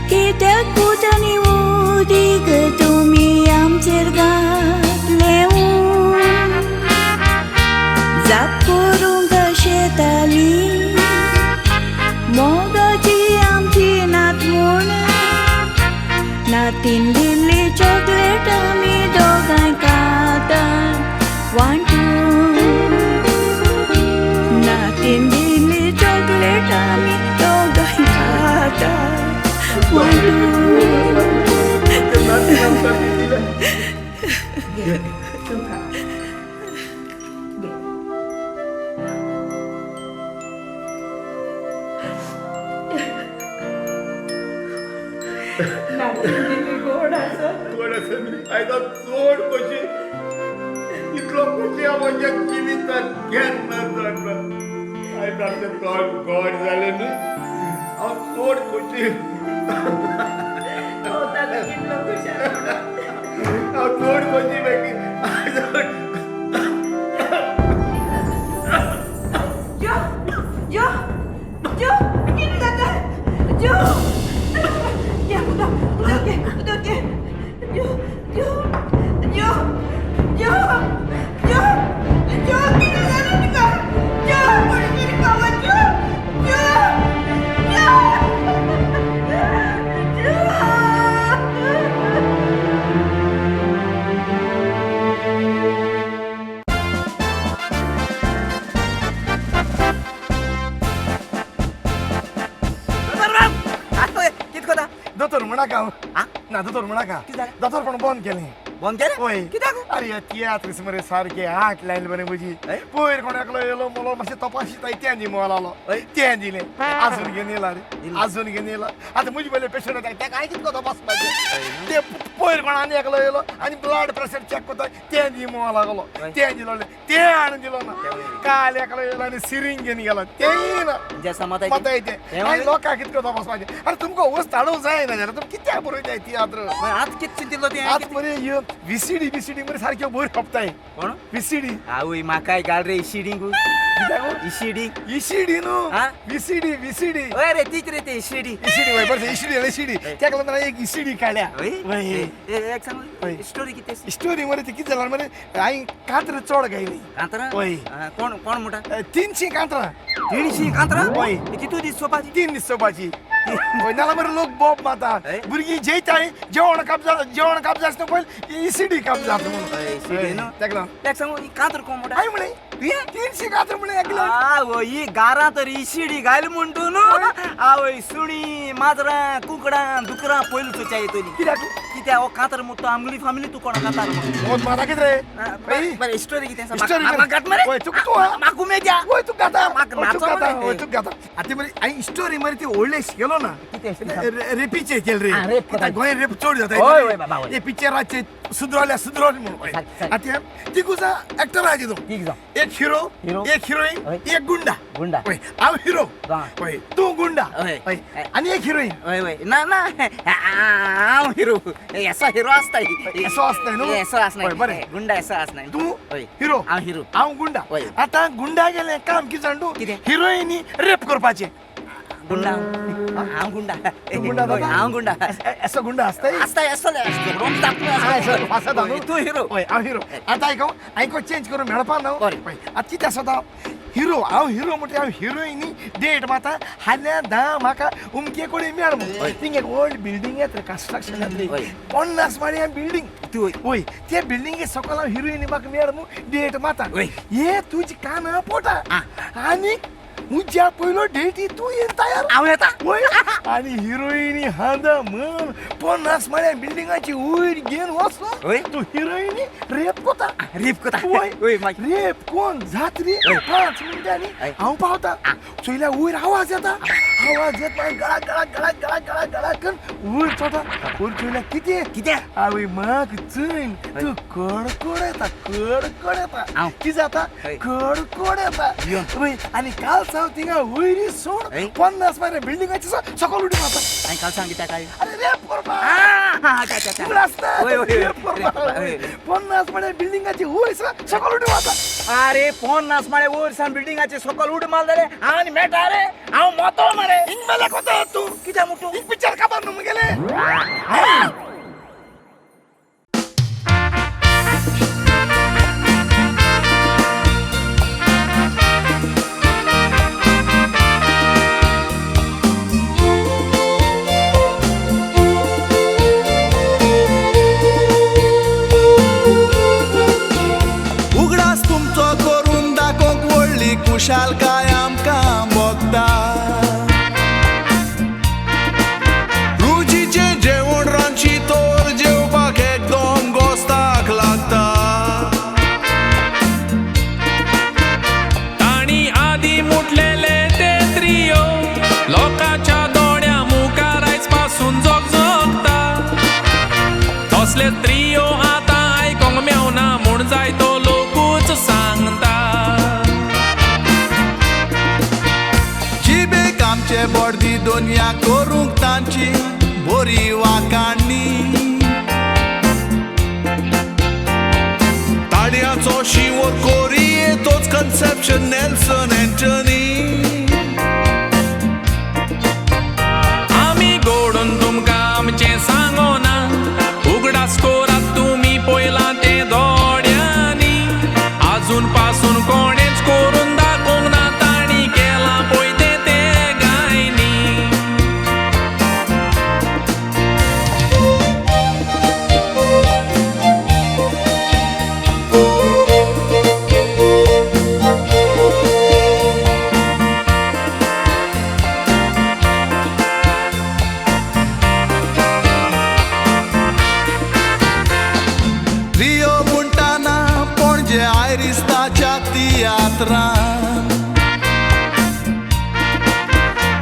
कित्याक पूत आनी उदीक तुमी आमचेर घातलें जाप करूंक शेताली मोगाची आमची नात म्हूण नातीन दिल्ली चॉकलेट आमी दोगांय खातात वांटून नातीन दिल्ली चॉकलेट आमी दोगांय खातात वांटून. गोड आसा, गोड आसा. आयज चड खोशी, इतलो खोशी हांव म्हज्या जिवितांत केन्ना जाणा. आयज आमचें तोंड गोड जालें न्हू, हांव चड खोशी. हांव चड खोशी बेटी. जो जो जो कितें जाता? जो जो जो जो जो जो जो कितें जालें तुका? जो कोणी तरी पावत. जो जो जो जो. कित कोता? दोतोर म्हणाका ना, दोतोर म्हणाका. दोतोर पण बंद केलें. बंद केलें? वय. कित्याक? अरे तियात्रीस मरे सारके आठ लायन बरे म्हजी. पयर कोण एकलो येयलो मोलो मातशें तपाशिता तें दी मोलालो तें दिलें. आजून घेवन येयला रे, आजून घेवन येयला. आतां म्हजे पयले पेशंट येता तेका हांवें कितको तपासपाचें? ते पयर कोण आनी एकलो येयलो आनी ब्लड प्रेशर चॅक करता तें दी मोला लागलो तें दिलो तें हाडून दिलो ना. काल एकलो येयलो आनी सिरिंग घेवन गेलो तेंय ना. मताय तें आनी लोकांक कितको तपासपाचें? आरे तुमकां वस्त हाडूंक जायना जाल्यार तुमी कित्याक बरयताय तियात्र? आतां कितें चिंतिल्लो तें? आतां मरे ह्यो व्हीसीडी बीसीडी मरे सारक्यो बऱ्यो खपताय. कोण? व्हीसीडी. आवय म्हाकाय घाल रे इशिडींग. इशिडी इशिडी न्हू, व्हीसीडी व्हीसीडी. हय रे तीच रे ते इशिडी. इशिडी वय बरें, इशिडी इशिडी तेका लागून एक इशिडी काडल्या. वय एक सांग स्टोरी कितें? स्टोरी मरे ती कितें जालां मरे हांवें कांतरां चड गायली. कांतरां? वय. कोण कोण म्हणटा? 300 कांतरां. 300 कांतरां? वय. कितू दीस सोपाची? 3 दीस सोपाची. नाल्यार मरे लोक बोब मारता. भुरगीं जेयताय जेवण कापजा, जेवण कापजा आसता पयलीं इसिडी कापजा म्हणून. इसिडी न्हू तेका लागून. तेका सांगू कांतर कोण म्हणटा? हांवें म्हणलें 300 कांतर म्हणलें एकलें. आवय गारां तर इसिडी घायल म्हण तूं न्हू. आवय सुणी माजरां कुकडां दुकरां पयलीं चोच्या येतली. कित्याक? कित्याक हो कांतर म्हणटा आमगेली फामिली तूं कोणा कांतार म्हणून. मोद मारता कितें रे? बरें स्टोरी कितें आसा? स्टोरी घात मरे. वय तुका तूं म्हाका उमेद या. वय तूं गाता. म्हाका तूं गाता. वय तूं गाता. आतां मरे हांवें स्टोरी मरे ती व्हडलें शिकलो ना. रेपीचे केले रे. गोंय रेप चड जाता. हे पिक्चराचे सुधरल्या सुधरल म्हणून. आतां तिगूजा एक्टराचे तूं. एक हिरो, एक हिरोईन, एक गुंडा. गुंडा. हांव हिरो, तूं गुंडा आनी एक हिरोईन. वय वय ना ना हांव हिरो. येसो हिरो आसता. येसो आसता न्हू? येसो आसना. बरें गुंडा येसो आसना. तूं हिरो, हांव हिरो, हांव गुंडा. आतां गुंडा गेलें काम कितें जाण तूं? हिरोईनी रेप करपाचें. गुंडा हांव गुंडा. गुंडा जाता? हांव गुंडा. असो गुंडा आसताय? आसताय आसतले. तूं हिरो. हय हांव हिरो. आतां आयको आयको चेंज करून मेळपा ना. आतां कितें आसता हिरो हांव हिरो म्हणटा हांव हिरोइनी डेट माता हाल्या धा म्हाका उमके कडेन मेळ म्हूण. थिंग एक व्हड बिल्डींग येता कन्स्ट्रक्शन जातली 50 माळ्या बिल्डींग. वय ते बिल्डिंगे सकयल हांव हिरोइनी म्हाका मेळ म्हूण डेट माता. हे तुजी कानां पोटा आनी मुज्या पयलो डेटी तूं येन तयार. हांव येता. वय आनी हिरोइनी हांदा म्हण 50 माळ्या बिल्डिंगाची वयर घेवन वचून तूं हिरोइनी रेप कोता. रेप कोता. वय रेप कोण जात रे 5 मिनटांनी हांव पावता. चोयल्या वयर आवाज येता. आवाज येत मागीर गळा गळा गळा गळा गळा गळा करून वयर चोता. वयर चोयल्या कितें कितें आवय म्हाक चोयन तूं कडकड येता कडकड येता. कितें जाता कडकड येता. वय आनी काल सावन थिंगा वयरी सोड 50 माळ्या बिल्डिंगाची सकयल उडी मारता. आनी काल सांग कित्याक काय? अरे रेप करपा. रेप करपा 50 माळ्या बिल्डिंगाची वयर सकयल उडी मारता. अरे 50 माळे वयर सान बिल्डिंगाचे सकयल उडी मारले रे आनी मेळटा रे हांव मोतो मरे. हिंग मेल्या कोता तूं कित्याक म्हणटा? हिंग पिक्चर काबार न्हू मुगेलें. खुशालकाय आमकां भोगता रुचीचें जेवण रांदची तर जेवपाक एकदम गोस्ताक लागता. तांणी आदी मुटलेले ते त्रियो लोकांच्या दोळ्या मुखार आयज पासून जगजगता. तसले त्रियो आतां आयकोंक मेवना म्हूण जायतो लोकूच सांगता. आमचे बॉर्दी दुनिया करूंक तांची बरी वाकाणी ताळयांचो शिंवर कोरिये तोच कन्सेप्शन नेल्सन एंटनी. आमी गोडून तुमकां आमचें सांगोना उगडास कोरात तुमी पयलां तें दोळ्यांनी. आजून पासून कोणेच करून दाखोवंक ना तांणी केलां पळय तें.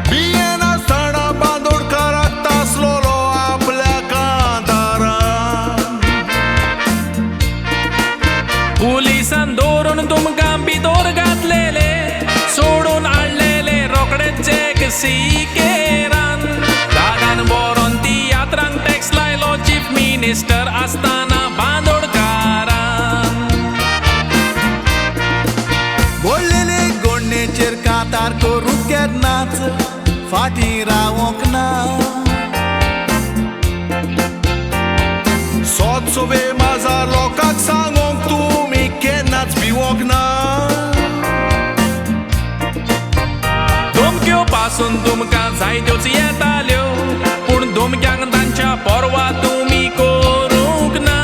भियेनासतना बांदोडकाराक तासलोलो आपल्या कांतारान. पुलिसान दवरून तुमकां भितर घातलेले सोडून हाडलेले रोखडेच जॅक सिकेरान. रागान बरोवन तियात्रांक टॅक्स लायलो चीफ मिनिस्टर आसतना बांदोडकारान. बोल्लेले गोडणेचेर कांतार करूंक केन्नाच फाटीं रावोंक ना. सोदसोवे माजार लोकांक सांगोंक तुमी केन्नाच भिवोंक ना. धमक्यो पासून तुमकां जायत्योच येताल्यो पूण धमक्यांक तांच्या पर्वा तुमी करूंक ना.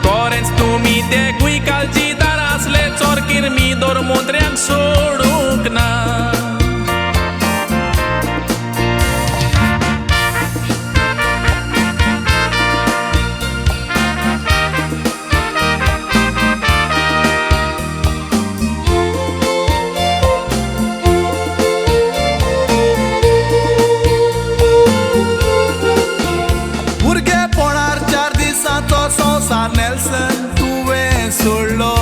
कोरेंच तुमी ते गुयकालजीदार आसले चोरकीर मी दर मोत्र्यांक सोडूंक ना. भुरगेपणार 4 दिसांचो संवसार नेल्सन तुवें सोडलो.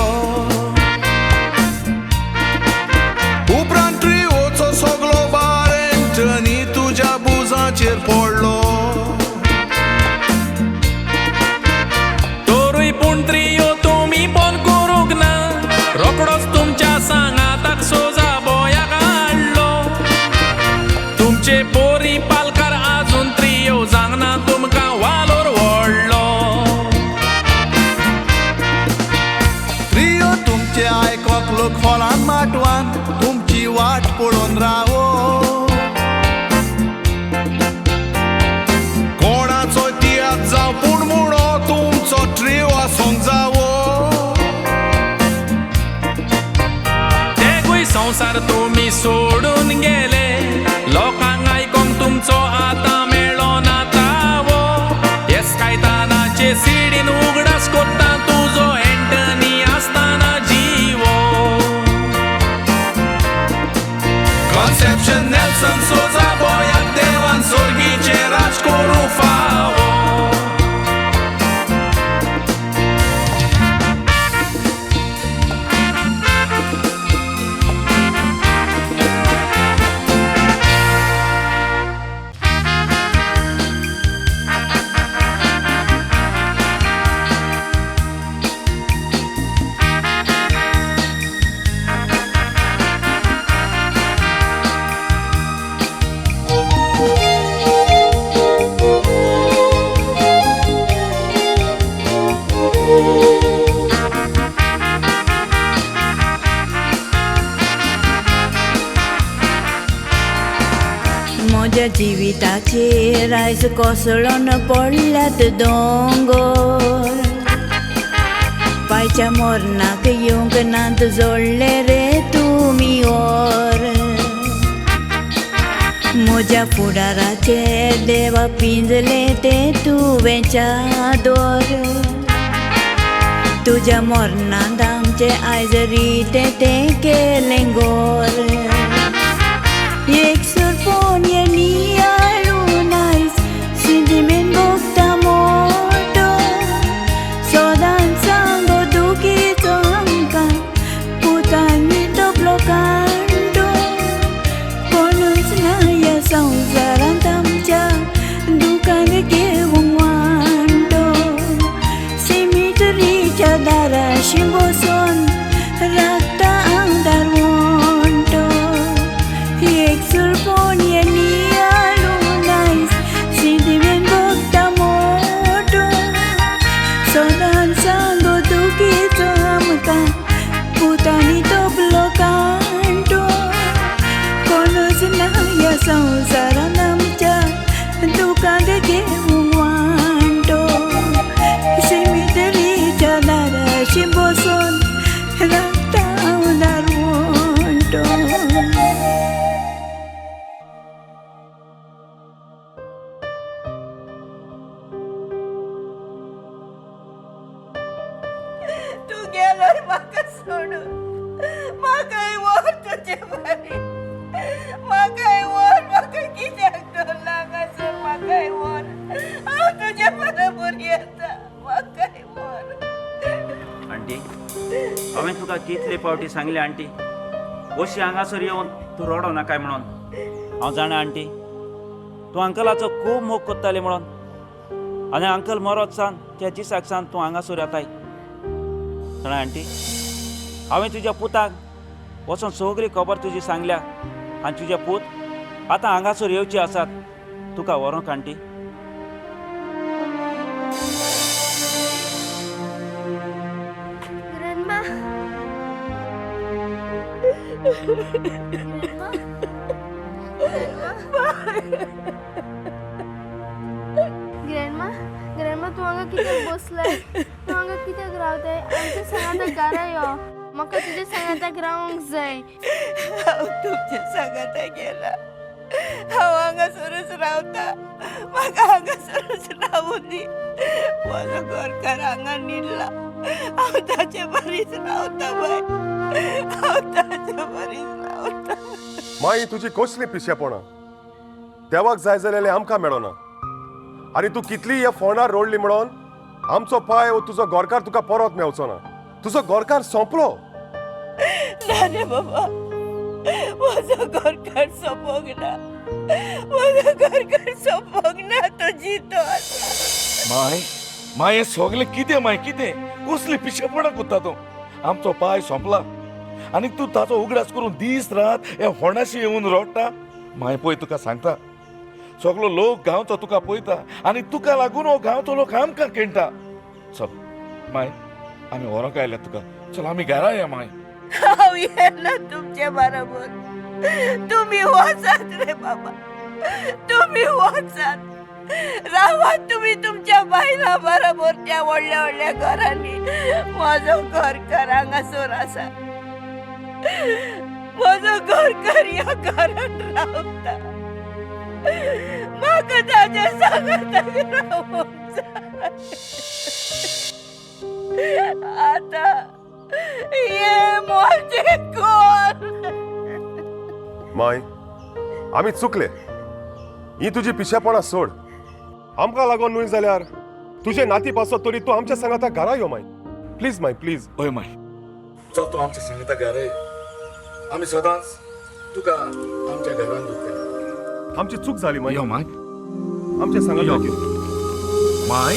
लोक हॉलान माटवान तुमची वाट पळोवन रावो. कोणाचो तियात्र जावं पूण मुणो तुमचो ट्रियो आसूंक जावो. तेगूय संवसार तुमी सोडून गेले, लोकांक आयकोंक तुमचो आतां मेळो ना तावो. येस कायतानाचे सिडीन उगडास कोत्ता तुजो एंटनी आसतना जिवो. कॉन्सेप्शन नेल्सन सोजा बोयाक देवान सोर्गीचें राज करूं फावो. म्हज्या जिविताचेर आयज कोसळून पडल्यात दोंगर, पायच्या मरणाक येवंक नात जोडले रे तुमी ओर. म्हज्या फुडाराचेर देवा पिंजले ते तुवें चादर, तुज्या मरणांत आमचें आयज रितें तें केलें गोर. एक सुरपोन ये नियाळून आयज सिंतिमेंत भोगता मोटो, सदांच सांगो दुखीचो आमकां पुतांनी तोपलो कांडो. कोणूच ना ह्या संवसारांत आमच्या दुकान घेवंक वांटो, सिमितरीच्या दाराशी बसून राखता हांव दारवंटो. एक सुरपोन ये नियाळून आयज सिंतिमेंत भोगता मोटो, सदांच सांगो दुखीचो आमकां पुतांनी तोपलो कांटो. कोणूच ना ह्या संवसारांत आमच्या दुकान घेवंक वांटो, सिमितरीच्या दाराशी बसून राखता हांव दारवंटो. तूं गेलोय म्हाका सोडून, म्हाकाय व्हर तुजे बरी, म्हाकाय व्हर, म्हाका कित्याक दवरला हांगासर, म्हाकाय व्हर, हांव तुजे बरोबर येता, म्हाकाय व्हर. आंटी, हांवें तुका कितले फावटी सांगलें आंटी, अशी हांगासर येवन तूं रडो नाकाय म्हणून. हांव जाणा आंटी, तूं अंकलाचो खूब मोग कोत्ताली म्हणून, आनी अंकल मरत सान त्या दिसाक सान तूं हांगासर येताय. जाणा आंटी, हांवें तुज्या पुताक वचोन सगळी खबर तुजी सांगल्या, आनी तुजे पूत आतां हांगासर येवचे आसात तुका व्हरूंक आंटी. Grandma. Grandma, grandma, तूं हांगा कित्याक बसलाय? तूं हांगा कित्याक रावताय? आमच्या सांगाताक घरा यो, म्हाका तुज्या सांगाताक रावंक जाय. हांव तुमच्या सांगाताक गेला, हांव हांगासरूच रावता, म्हाका हांगासरूच रावूं दी. म्हजो घरकार हांगा न्हिदला, हांव ताचे बरीच रावता बाय, हांव ताचे बरीच रावता. माई तुजी कसली पिशेपणां, देवाक जाय जाल्यार आमकां मेळना, आनी तूं कितली ह्या फोनार रोडली म्हणून आमचो पाय वो तुजो घरकार तुका परत मेवचो ना. तुजो घरकार सोंपलो. ना रे बाबा, म्हजो घरकार सोंपोंक ना, म्हजो घरकार सोंपोंक ना, तो जितो आसा. माय, माय हें सगळें कितें माय, कितें कसली पिशेपणां कोत्ता तूं? आमचो पाय सोंपला आनी तूं ताचो उगडास करून दीस रात ह्या फोंडाशी येवन रडटा. माय पळय तुका सांगता, सगळो लोक गांवचो तुका पळयता आनी तुका लागून हो गांवचो लोक आमकां खेळटा. चल माय, आमी व्हरोंक आयल्या तुका, चल आमी घरा या माय. हांव येना तुमचे बरोबर. तुमी वचात रे बाबा, तुमी वचात, रावात तुमी तुमच्या बायलां बरोबर त्या व्हडल्या व्हडल्या घरांनी. म्हजो घरकार हांगासर आसा, म्हजो घरकार ह्या घरान रावता. म्हाका ताज्या सांगाताक रावंक जाय. आतां हे म्हजें घर. माय, आमी चुकले. ही तुजी पिशेपणां सोड. आमकां लागून न्हय जाल्यार तुजे नाती पासत तरी तूं आमच्या सांगाता घरा yo my. Please my, please. हय माय, चल तूं आमच्या सांगाता घरा यो. आमी सदांच तुका आमच्या घरान दवरतले. आमची चूक जाली माय. यो माय, आमच्या सांगाता यो. माय.